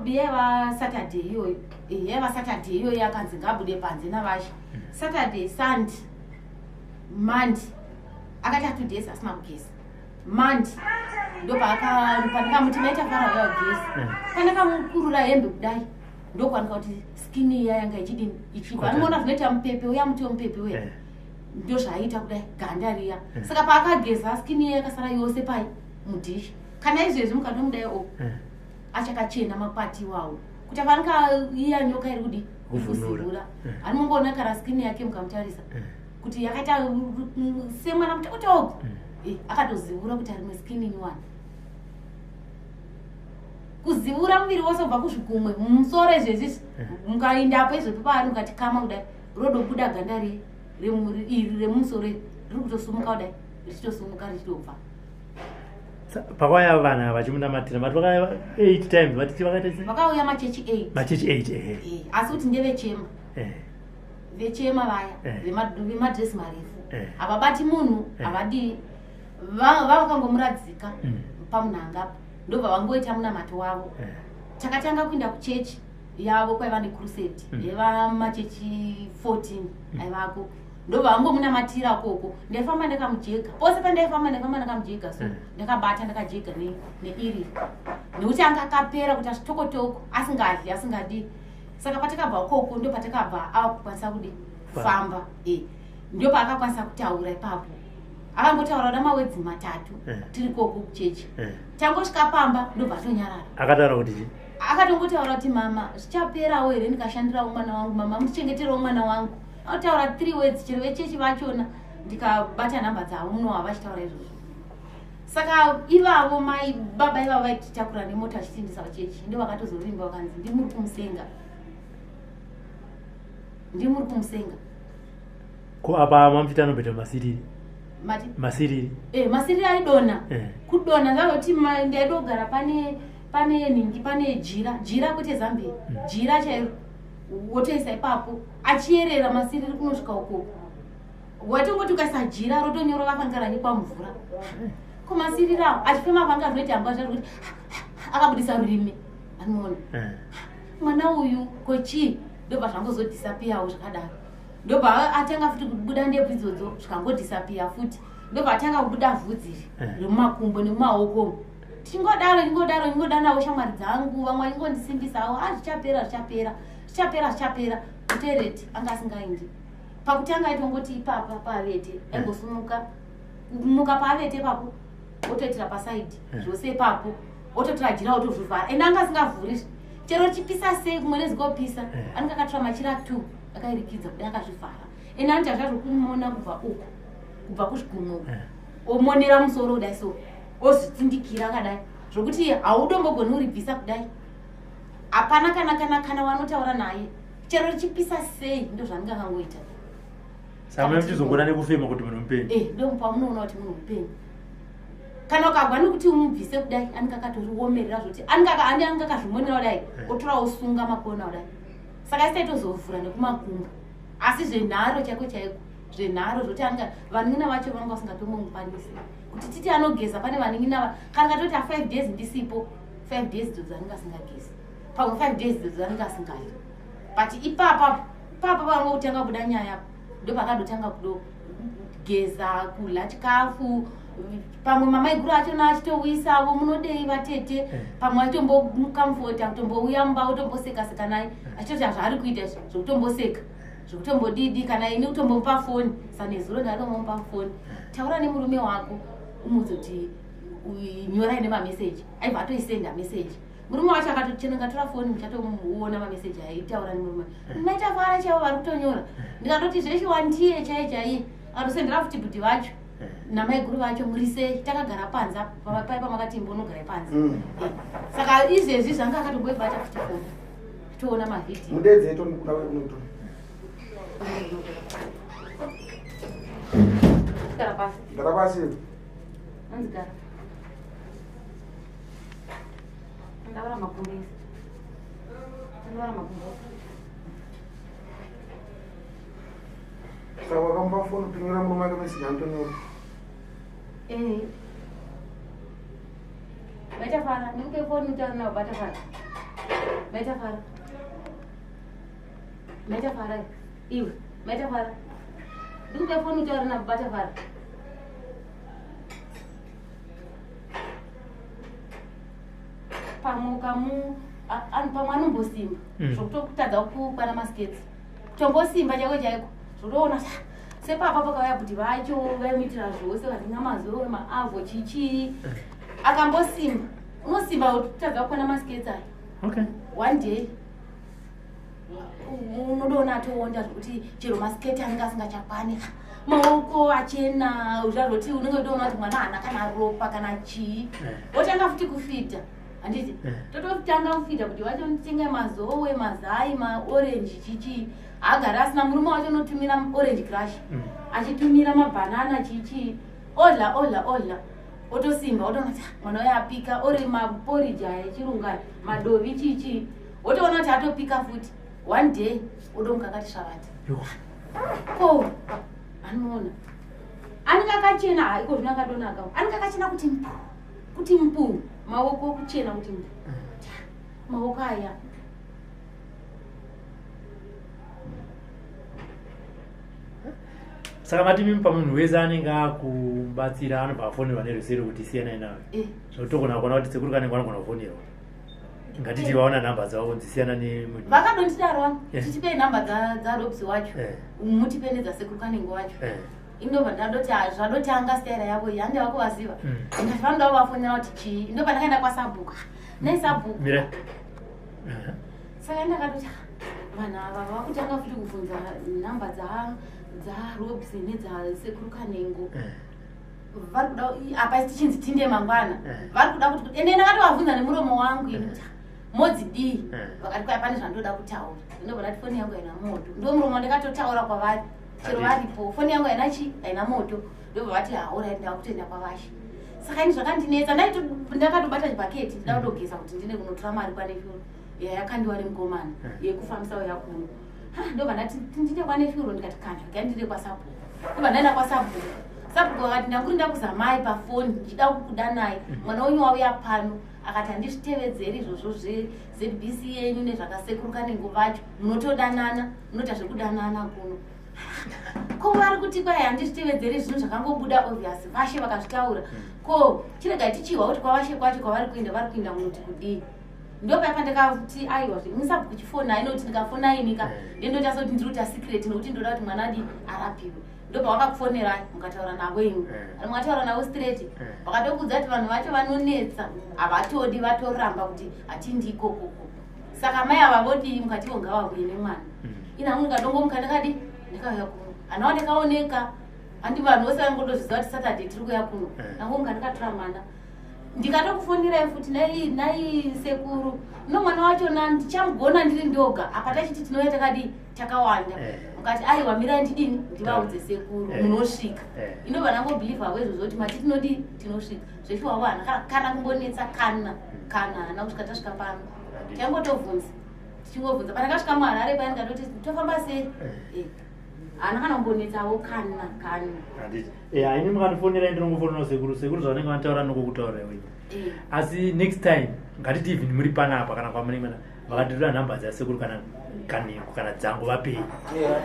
yaiva Saturday iyoyo. Yaiva Saturday iyoyo akanzi ngaabude panze navashe. Saturday, Sunday, Monday. Akati 2 days asina kugeza. Monday ndopandakamuti maita fara uya kugeza. Pandakamukurura hembe kudai ndokwanika kuti skin iya yanga ichidini ichibva. Anoona zvinoita mupepe uya muti wemupepe uya. Ndozvaiita kudai ganda riya. Saka paakageza skin iya yakasara yose pai mudhishi. Kana izvezvi mukatomudai o achakachena makwati iwawo. Kuti afanika iya nyoka iri kudi kuzivura. Anomongoona kana skin yake mukamutarisa kuti yakaita semwana mutokotoko. Akatozivura kuti ari muskin inyowani. Kuzivura muviri wose kubva kuzvikumwe mumusoro izvezvi mukaindapo izvozvo paari mukati kama kudai rodobuda ganda iri remumusoro iri riri kutosumuka kudai richitosumuka richitobva. Pakauya vanhu vachimunamatira vati vakauya 8 times vati vakaita sei? Vakauya machechi 8. Machechi 8 ehe. Asi kuti ndevechema. Vechema vaya vemadress marefu. Havabati munhu, havadi vakangomuradzika pamunhanga apo. Ndobva vangoita munamato wavo. Takatanga kuenda kuchechi yavo kwaiva necrusade yaiva machechi 14 aivako. Ndobva vangomunamatira koko. Ndaifamba ndakamujega. Pose pandaifamba ndaifamba ndakamujega so ndakabata ndakajega neiri. Nekuti anga akapera kuti asvitokotoko asingadyi asingadii. Saka patakabva koko ndo patakabva akukwanisa kudi kufamba. Ndopaakakwanisa kutaura ipapo. Akangotaura kuda mawedzi matatu tiri koko kuchechi. Tangosvika pamba ndobva atonyarara. Akataura kuti chii? Akatongotaura kuti mama zvichaperawo here ndikashandirawo mwana wangu, mama mutichengeterewo mwana wangu. Anotaura 3 words chero vechechi vachona ndikabata nhamba dzavo munowa vachitaura izvozvo. Saka ivavo mai baba ivavo vaititakura nemota vachitiendesa kuchechi ndo vakatozovimba vakanzi ndimuri kumusenga. Ndimuri kumusenga. Ko apa mamuchiti anobheta masiriri? Mati? Masiriri. Masiriri aidona. Kudona zvakoti ndaidogara pane nhingi pane jira, jira kwete Zambia. Jira chairo wotoisa ipapo achiyerera masiriri kunosvika ukoko. Watongoti ukaisa jira rotonyorova fanga ranyikwa mvura. Ko masiriri awo achifema fanga zvinoita hambwa zvazvo kuti akabudisa rurimi. Anoona. Mwana uyu kochi ndobva zvangozodhisapiyawo zvakadaro. Ndobva atanga futi kubuda ndebvu idzodzo zvikangodhisapiya futi. Ndobva atanga kubuda vhudzi remumakumbo nemumaoko. Tichingodaro, chingodaro, chingodaro navo shamwari dzangu, vamwe vachingondisimbisa, zvichapera, zvichapera, zvichapera, zvichapera. Kutereti anga asingaendi. Pakutanga aitongoti ipapa paavete, aingosumuka, kumuka paavete ipapo, otoitira pasaidi, zvose ipapo, ototora jira otozvivhara. Ende anga asingavhuri. Chero chipisa sei kumwe nezikopisa, anenge akatora machira 2 akairikidza kudai akazvivhara. Ende anoita zvazvo kumona kubva uko, kubva kuzvigunwe uko. Omonera musoro kudai so, ozvitsindikira akadai. Zvokuti hautombogoni kuribvisa kudai. Hapana kana wanotaura naye. Chero richipisa sei ndo zvaanenge akangoita. Saka muchizongona nekufema kuti munhu mupenyu. Ndo pamunoona kuti munhu mupenyu. Kana ukagwa nekuti umubvise kudai, anenge akatoriomerera zvoti anenge akazvimonera kudai, otora osunga makona kudai. Saka isi taitozovhura nekumakumbo. Asi zvenharo chaiko chaiko, zvenharo zvoti vanin'ina vacho vanga vasingatomomukwanisi. Kuti titi anogeza pane vanin'ina kana katoti 5 days ndisipo, 5 days idzodzo anenge asingagezi. Pamwe 5 days idzodzo anenge asingadyi. But ipapa Ipapa pavanga kutanga kubuda nyaya apa ndopakadotanga kudogeza kudla chikafu pamwe mamaiguru achona achitouyisavo munodei vatete eh. pamwe achitombomukamfota kutombouya mumba otomboseka seka naye eh. achitoti hazvaari kuita izvi zvekutomboseka zvekutombodidi kana ini kutombomupa foni sanezuro ndakatomupa foni taura nemurume wako umuudze kuti nyorai nemameseji aibva atoisenda meseji murume wacho akatochena ngatora foni muchatomuona mameseji aitaura nemurume eh. maitafara chaivo vari kutonyora ndikatoti zveshuwa ndiye chaiye chaiye akatosendera futi bhudhi vacho eh. namaiguru vacho muri sei takagara panze pai pamakati imbonogara panze mm. eh, saka izvezvi zvanga akatomboibata futi foni toona mavhidhiyo mudedze tonokuda unoto gara pasi gara pasi anzi gara Ndavara makumbo ese. Ndavara makumbo. Saka wakamupa foni kunyora murume wake message anotonyora. Eh. Vaitafara, ndikupe foni utaure navo Vatafara. Vaitafara. Maitafara iwe, maitafara. Ndikupe foni utaure navo Vatafara. Pamwe ukamu pamwe anombosimba mm. zvokutotadza kukwana maskets tombosimba chaiko chaiko zvotoona sepapa pakauya kuti vacho vaimuitira zvose vatinga mazowe maavho chichii mm. akambosimba unosimba kutadza kukwana maskets ayo okay. one day unodoona atoonda zvekuti chero masiketi anenge asingachakwani maoko achena zvazvoti unenge utoona kuti mwana haana kana ropa kana chii eh. wotanga futi kufidha handiti eh. tototanga kufidha kuti vacho mazowe mazai maorenji chichii haagari asina murume wacho unotumira orange crush mm. achitumira mabhanana chichii odla odla odla otosimba otoona kuti ah, mwana uyo apika ori maporiji aya echirungu aya madovi chichii wotoona kuti atopika futi one day odomuka akati svavati ko anoona anenge akachena haiko zvino akadonaka anenge akachena kuti mpu kuti mpu maoko kuchena kuti mpu maoko aya saka mati mimi pamunhu wese anenge akubatsira anobva afonerwa nerusero kuti siyanai nawe eh. zvotogona kuona kuti sekuru kanenge vanogona kufonerwa ngatiti vaona nhamba dzavo dzisiyana vakadondidaro eh. titipei nhamba dzarobs wacho eh. mutipe nedzasekuru kanengo wacho eh. indobva ndadoti ah, zvadotanga staira yavo iyi hande vakuvaziva mm. ndikati vanoda kuvafonera kuti chii indobva ndakaenda kwasabhuku ah, nesabhuku saka ndakatoti ah, vanhu ava vakutanga futi kubvunza nhamba dzarobs nedzasekuru kanengo vari kuda apa tichinzi tinde mangwana eh. vari kuda kuti ende ndakatovabvunza nemuromo wangu ini kuti modzidii eh. vakati kwai pane zvandoda kutaura ndinobva ndati foni yangu haina moto ndo muromo ndakatotaura kwavari chero varipo foni yangu haina chi haina moto ndobva vati haorit ndakutoenda kwavashe saka ini zvakandinetsa ndakatobata chibhaketi ndida kutogeza kuti ndine kunotora mari kwanefuro yayakandiwa nemukomana eh. yekufambisa uya kuno ndobva ndati ndine kwanefuro ndikati kana regai ndine kwasabhuku ndobva ndaenda kwasabhuku sabhuku akati ndanguri ndakuzamai pafoni ndichida kukudanai mm. mwana wenyu wauya pano akati handizvitevedzeri izvozvo zvezbc yenyu nezvakasekuruka nengo vacho munotodanana munoita zvekudanana kuno ko vari kuti kwai handizvitevedzeri zvinhu zvakangobuda obvious vashe vakazvitaura mm. ko chiregai tichihwa kuti kwavashe kwacho kwavari kuenda vari kuenda munoti kudii ndopaya pandakati aiwa zve musabhuku chifonai nokuti ndikafona inika eh. ndendoita sekuti ndiri kuita secret nokuti ndoda kuti mwana adi arapiwe ndopawakakufonerai mukataura navo imwe eh. mukataura navo straight eh. vakatokudza kuti vanhu vacho vanonetsa havatodi vatoramba kuti hatindi ikokoko saka mai ava vodii mukativo ngavavuye nemwana mm. ini hangu ndikadongomuka ndakadi ndakauya kuno hanawa ndakaoneka handi vanhu vose vangotozviziva kuti saturday tiri kuya kuno ndangomuka ndikatora mwana ndikatokufonirai futi nai nai sekuru no mwana wacho na ndichamugona ndiri ndoga apa tachiti tinouya takadii takawanda eh. mukati aiwa mirai ndidini ndivaudze sekuru eh. munosvika eh. inobva ndangobhilivha avo izvozvo kuti mati tinodii tinosvika zveshuwa hana kana kumbonetsa kana kana hana kusvika tasvika pano taingotobvunza tichingobvunza pandakasvika muharare paya ndikatoti tofamba sei haana kana kumbonetsawo kana kana Eh, ini mukandifonera ndinongofonera sekuru sekuru zvavanenge vanotaura nokokutaura iwe eh. asi next time ngatiti even muri panapa kana kwamunenge vakatitora nhamba dzasekuru kana Kanengo kana dzangu vapei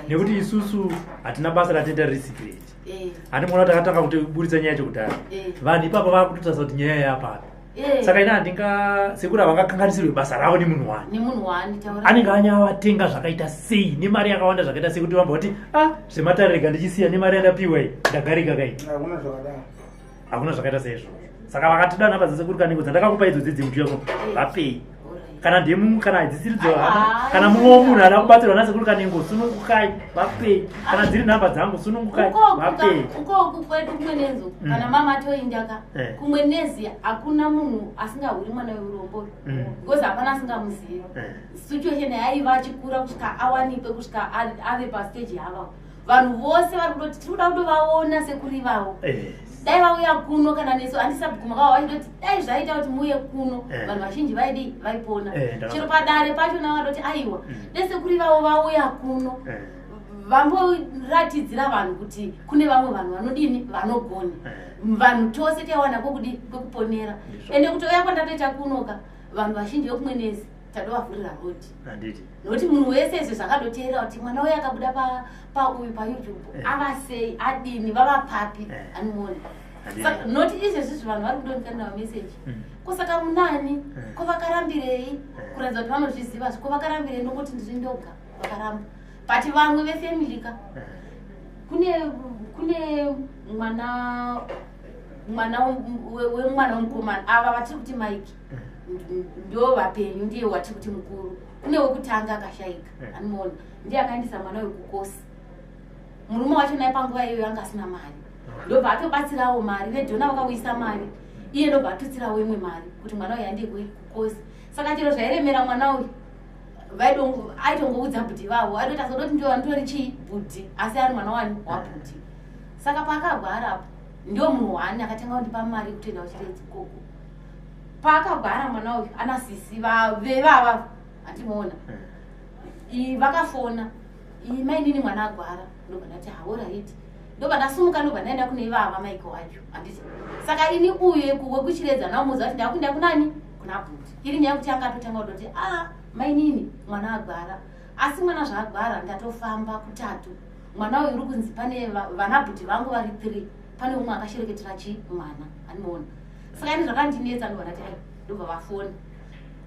nekuti isusu hatina basa ratinoita riri secret. Handi muona takatanga kutoburitsa nyaya yacho kudhara. Vanhu ipapa vakutotarisa kuti nyaya yapapi. Saka ini handinga sekuru havangakanganisirwe basa ravo nemunhu wani. Nemunhu wani taura. Anenge anyavatenga zvakaita sei nemari yakawanda zvakaita sei kuti vamba kuti ah zvematare rega ndichisiya nemari yandapiwa iyi ndagarika kai. Hakuna zvakadaro. Hakuna zvakaita seizvozvo. Saka vakatida nhamba dzasekuru Kanengo dzandakakupa idzo dzidzi muti yako vapei. Kana ndemu kana dzisiri dzo hama kana mumwe womunhu ada kubatsirwa nasekuru Kanengo sunungukai vapei. Kana dziri nhamba dzangu sunungukai vapei. Ukoku kwedu kumwenezo kana mama toindaka kumwenezi hakuna munhu asingahuri mwana weurombo because hapana asingamuzivi. Situation yaiva achikura kusvika awanikwe kusvika ave pastage yava. Vanhu vose vari kutoti tiri kuda kutovaona sekuru ivavo. Dai vauya kuno kana nesu handisabvuma kwavo vachitoti dai zvaita kuti muuye kuno. Vanhu vazhinji vaidii vaipona. Chero padare pacho navo vadoti aiwa dai sekuru ivavo vauya kuno. Vamboratidzira vanhu kuti kune vamwe vanhu vanodini vanogona. Vanhu tose taiwana kwekudi kwekuponera. Ende kutouya kwandatoita kunoka vanhu vazhinji vekumwenezi tadovavhurira road. Handiti. Nokuti munhu wese izvo zvakadoteerera kuti mwana uyu akabuda pauyu paYouTube ava sei adini vava papi anomuona. Saka noti izvezvi vanhu vari kudonikanira mameseji. Ko saka munani? Ko vakarambirei? Kuratidza kuti vanozviziva ko vakarambirei nokuti ndiri ndoga vakaramba. But vamwe vefamily ka kune mwana wemwana wemukomana ava vatiri kuti Mike ndo vapenyu ndiye watiri kuti mukuru. Kune wekutanga akashaika anomuona ndiye akaendesa mwana wekukosi. Murume wacho naye panguva iyoyo anga asina mari ndobva atobatsirawo mari vedhona vakauyisa mari iye ndobva atutsirawo imwe mari kuti mwana uyu aende kukosi. Saka chero zvairemera mwana uyu aitongoudza bhudhi vavo aitoti asodoti ndiyo anditori chii bhudhi asi ari mwana wani wabhudhi. Saka paakagwara apo ndio munhu wani akatanga kundipa mari yekutoenda kuchiredzi ikoko. Paakagwara mwana uyu ana sisi vevava handimuona vakafona mainini mwana agwara ndobva ndati haoraiti ndobva ndasumuka ndobva ndaenda kune ivava Mike wacho handiti. Saka ini uyu wekuchiredza namuudza kuti ndakuenda kunani kuna bhudhi. Iri nyaya yekuti anga atotanga kutoti ah mainini mwana agwara asi mwana zvaagwara ndatofamba kutatu. Mwana uyu uri kunzi pane vana bhudhi vangu vari 3 pane umwe akashereketera chi mwana anomuona. Saka ini zvakandinetsa ndobva ndati ai ndobva vafona.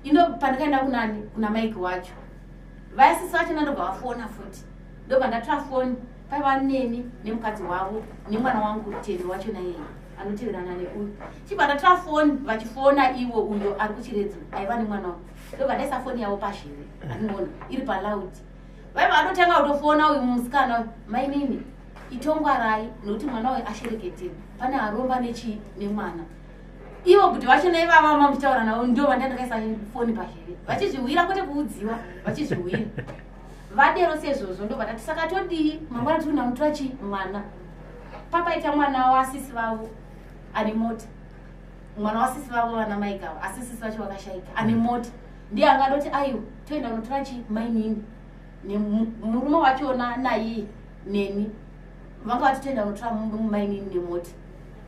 Ino pandakaenda kunani kuna Mike wacho vaisisi vacho ndobva vafona futi ndobva ndatora foni paiva neni nemukadzi wavo nemwana wangu Tendo wacho naiyeye anoteverana neuyu. Chibva ndatora foni vachifona iwo uyo ari kuchiredzo aiva nemwana wangu ndobva ndaisa foni yavo pazheve anoona iri paloud. Vaiva vanotanga kutofona uyu musikana uyu mainini itongwarai nokuti mwana uyu ashereketerwa pane aromba nechii nemwana. Ivo bhuti vacho naivava mamuchitaura navo ndo vandandakaisa foni pazheve vachizviwira kwete kuudziwa vachizviwira. Vadero sezvozvo ndobva tati saka todii mangwana tiri kunamutora chii mwana. Papaita mwana wasisi vavo ane mota. Mwana wasisi vavo vana Mike ava asi sisi vacho vakashaika ane mota. Ndiye angadoti aiwa toenda kunotora chii mainini. Murume wachona naiye neni vanga vati toenda kunotora mainini nemota.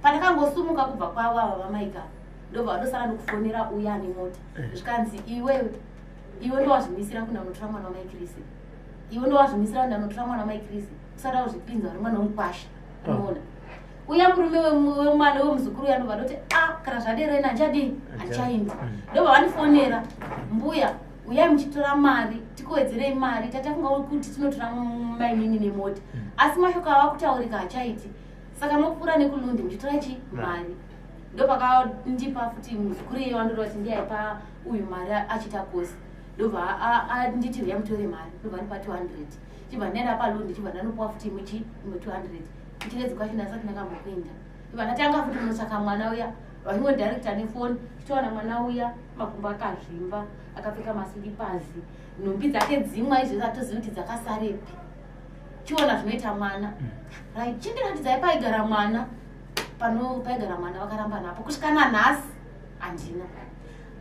Pandakangosumuka kubva kwavo ava vaMike ava ndobva vadosara nekufonera uya ane mota. Zvikanzi iwewe iwe ndowazvimisira kuna unotora mwana waMai Chris. Iwe ndowazvimisira kuna unotora mwana waMai Chris. Usada kuzvipinza uri mwana wemukwasha. Unoona. Uya murume wemwana wemuzukuru uya ndobva ndoti ah kana zvadero ena handichadii handichaindi. Ndobva vandifonera mbuya uyai muchitora mari tikuwedzerei mari tatafunga kuti tinotora mainini nemota. Asi mashoko ava kutaurika hachaiti. Saka mopfuura nekulundi muchitora chi mari. Ndopakandipa futi muzukuru iye wandoreva kuti ndiye aipa uyu mari achiita kosi. Ndobva anditi uya mutore mari ndobva andipa 200. Chibva ndaenda palundi chibva ndanopuwa futi imwe chi imwe 200. Kuchiredzi kwacho ndasati ndakambokuenda. Ndobva ndatanga futi kunotsvaka mwana uya vachingondirecta nefoni chitowana mwana uya makumbo akazvimba akapfeka masilipazi nhumbi dzake dzimwe izvezvi atozivi kuti dzakasarepi. Chiona zvinoita mwana. Right, chindiratidzai paigara mwana. Pano paigara mwana vakaramba napo kusvika nanhasi handina.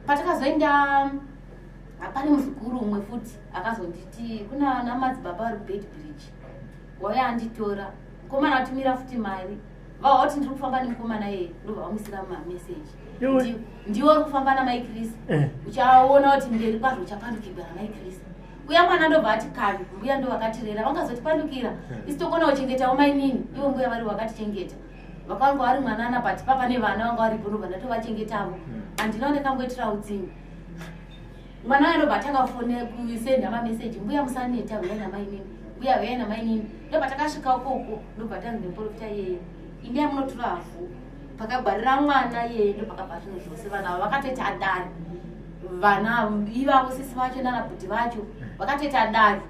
Patakazoenda pane muzukuru umwe futi akazonditi kuna namadzibaba vari kuBeitbridge wauya anditora mukomana atumira futi mari vava kuti ndiri kufamba nemukomana iyeye ndobva vamuisira mameseji ndiwe uri kufamba naMai Chris uchaona kuti mberi kwazvo uchapandukirwa naMai Chris. Uya mwana ndobva ati kavi, mbuya ndo vakatirera, vangazotipandukira. Isu tokona kuchengetawo mainini, ivo mbuya vari vakatichengeta. Vakanga vari mwanana but papa nevana vanga varipo ndobva ndatovachengetavo. Handina ndakamboitira utsinye. Mwana uya ndobva atanga kufone kusenda mameseji, mbuya musaneta, huyai namainini, mbuya huyai namainini. Ndobva takasvika ukoko, ndobva tanzi nemuprofita iyeye, imi yamunotora havhu pakagwarira mwana iyeye, ndopakabva zvinhu zvose. Vanhu ava vakatoita dare, vana ivavo sisi vacho nana bhuti vacho vakatoita dare,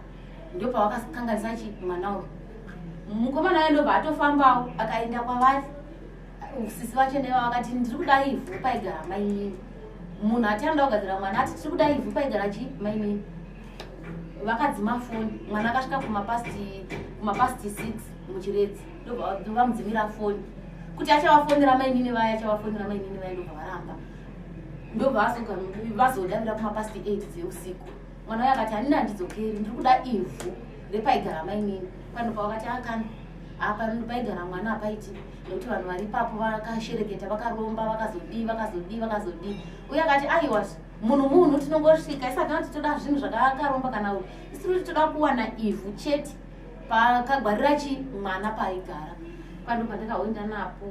ndopavakakanganisa chi mwana uyu. Mukomana uya ndobva atofambawo akaenda kwavari sisi vacho neva, vakati ndiri kuda ivhu paigara mainini. Munhu ati anoda kugadzira mwana ati tiri kuda ivhu paigara chi mainini. Vakadzima foni, mwana akasvika kumapast 6 muChiredzi, ndobva vamudzimira foni kuti achavafonera mainini vaya, achavafonera mainini vaya, ndobva varamba, ndobva vazodavira kumapast 8 dzeusiku. Mwana uyo akati hanini handidzokeri, ndiri kuda ivhu repaigara mainini. Panopa vakati akana apa paigara mwana hapaiti, nekuti vanhu vari ipapo vakashereketa, vakaromba, vakazodii, vakazodii, vakazodii. Uye akati aiwa, munhu tinongosvika isati kuti toda zvinhu zvakakaromba kana uyu, isiri kuti toda kuwana ivhu chete pakagwarira chi mwana paaigara. Pano pandakaenda napo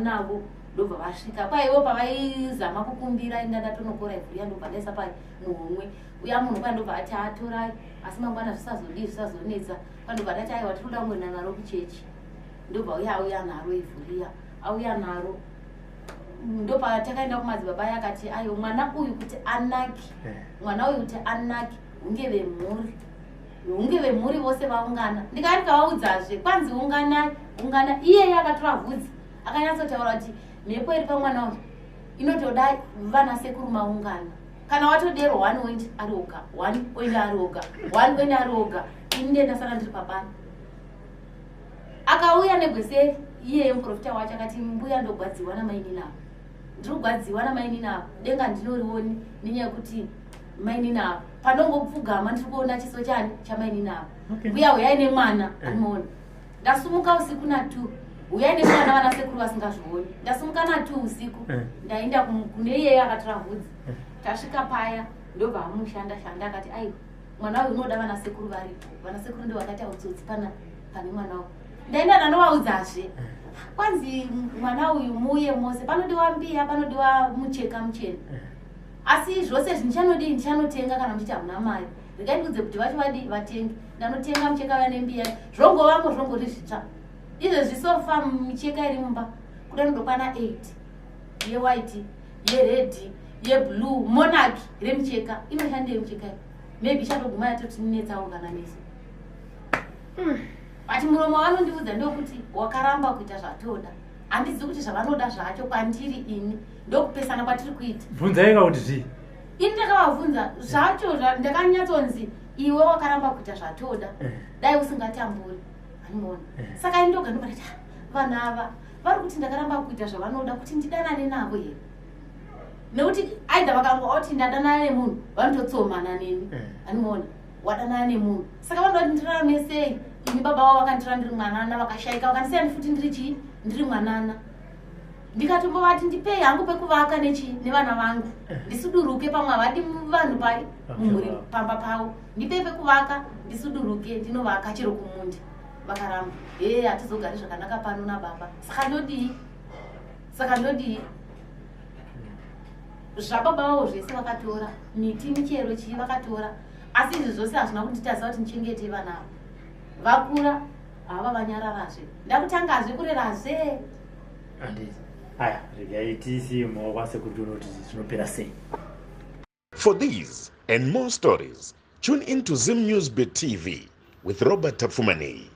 navo ndobva vasvika kwaivo pavaizama kukumbira, inda ndatonokora ivhu riya, ndobva ndaisa pai muhomwe. Uya munhu kwandobva ati atorai, asi mangwana zvisazodii, zvisazonetsa. Pandobva ndati aiwa, tiri kuda kungoenda naro kuchechi. Ndobva uya auya naro ivhu riya, auya naro, ndopatakaenda kumadzibaba aya. Akati ayo mwana uyu kuti anake, mwana uyu kuti anake, hunge vemhuri vose vaungana. Ndikava ndikavaudzazve kwanzi unganai, ungana. Iyeye akatora vhudzi akanyatsotaura kuti mhepo iri pamwana uyu inotoda vana sekuru maungana. Kana watodero, one oenda ari oga, one oenda ari oga, one oenda ari oga, ini ndiye ndasara ndiri pabani. Akauya negweseri iyeye muprofita wacho, akati mbuya, ndogwadziwa namainini avo, ndiri kugwadziwa namainini avo, denga ndinorioni nenyaya yekuti mainini avo panongopfugama ndiri kuona chiso chani chamainini avo. Mbuya, huyai nemwana anoona ndasumuka usiku na2, huyai nemwana, vana sekuru vasingazvioni. Ndasumuka na2 usiku, ndaenda kune iyeye akatora vhudzi. Tasvika paya, ndobva amushanda shanda, akati aiwa, mwana uyu unoda vana sekuru varipo, vana sekuru ndo vakaita utsotsi pana pane mwana uyu. Ndaenda ndanowaudzazve kwanzi mwana uyu muuye mose, panodiwa mbiya, panodiwa mucheka muchena, asi zvose izvi ndichanodii? Ndichanotenga. Kana muchiti hamuna mari, regai ndiudze kuti vacho vadii, vatenge. Ndanotenga mucheka uya nembiya, zvongovamo zvongori zvitsva izvezvi. Sofa micheka iri mumba kuda nodokwana 8, yewhite, yered, yeblue, monarch remicheka. Inoshandei micheka iyi? Maybe ichatoguma yatotinetsawo kana nesu. But muromo wavanondiudza ndokuti wakaramba kuita zvatoda. Handizivi kuti zvavanoda zvacho kwandiri ini ndokupesana kwatiri kuita. Bvunzai kuti zvii. Ini ndakavabvunza zvacho ndakanyatsonzi iwe wakaramba kuita zvatoda, dai usingatamburi, handiona. Saka ini ndoga ndobva ndati, "Ah, vanhu ava vari kuti ndakaramba kuita zvavanoda kuti ndidanane navo here?" Nekuti aidha vakangooti ndadanana nemunhu, vanototsomana neni. Handiona wadanana nemunhu, saka vanoda kuti ndirarame sei ini? Baba vavo vakanditora ndiri mwanana, vakashaika, vakandisiya futi ndiri chii, ndiri mwanana. Ndikatombovati ndipei hangu pekuvaka nechi nevana vangu, ndisuduruke. Pamwe havadi vanhu pai mumhuri pamba pavo. Ndipei pekuvaka ndisuduruke, ndinovaka chero kumundi. Vakaramba, he, hatizogari zvakanaka pano nababa. Saka ndodii? Saka ndodii? Zvababa vavo zvese vakatora, miti, michero, chii vakatora, asi izvi zvose hazvina kunditadzisa kuti ndichengete vana ava. Vakura hava, vanyararazve, ndakutangazve kurerazve. Handiti aya, regai tisiye mumaoko asekuru tione kuti zvinopera sei. For these and more stories, tune in to Zim News Bit TV with Robert Tafumani.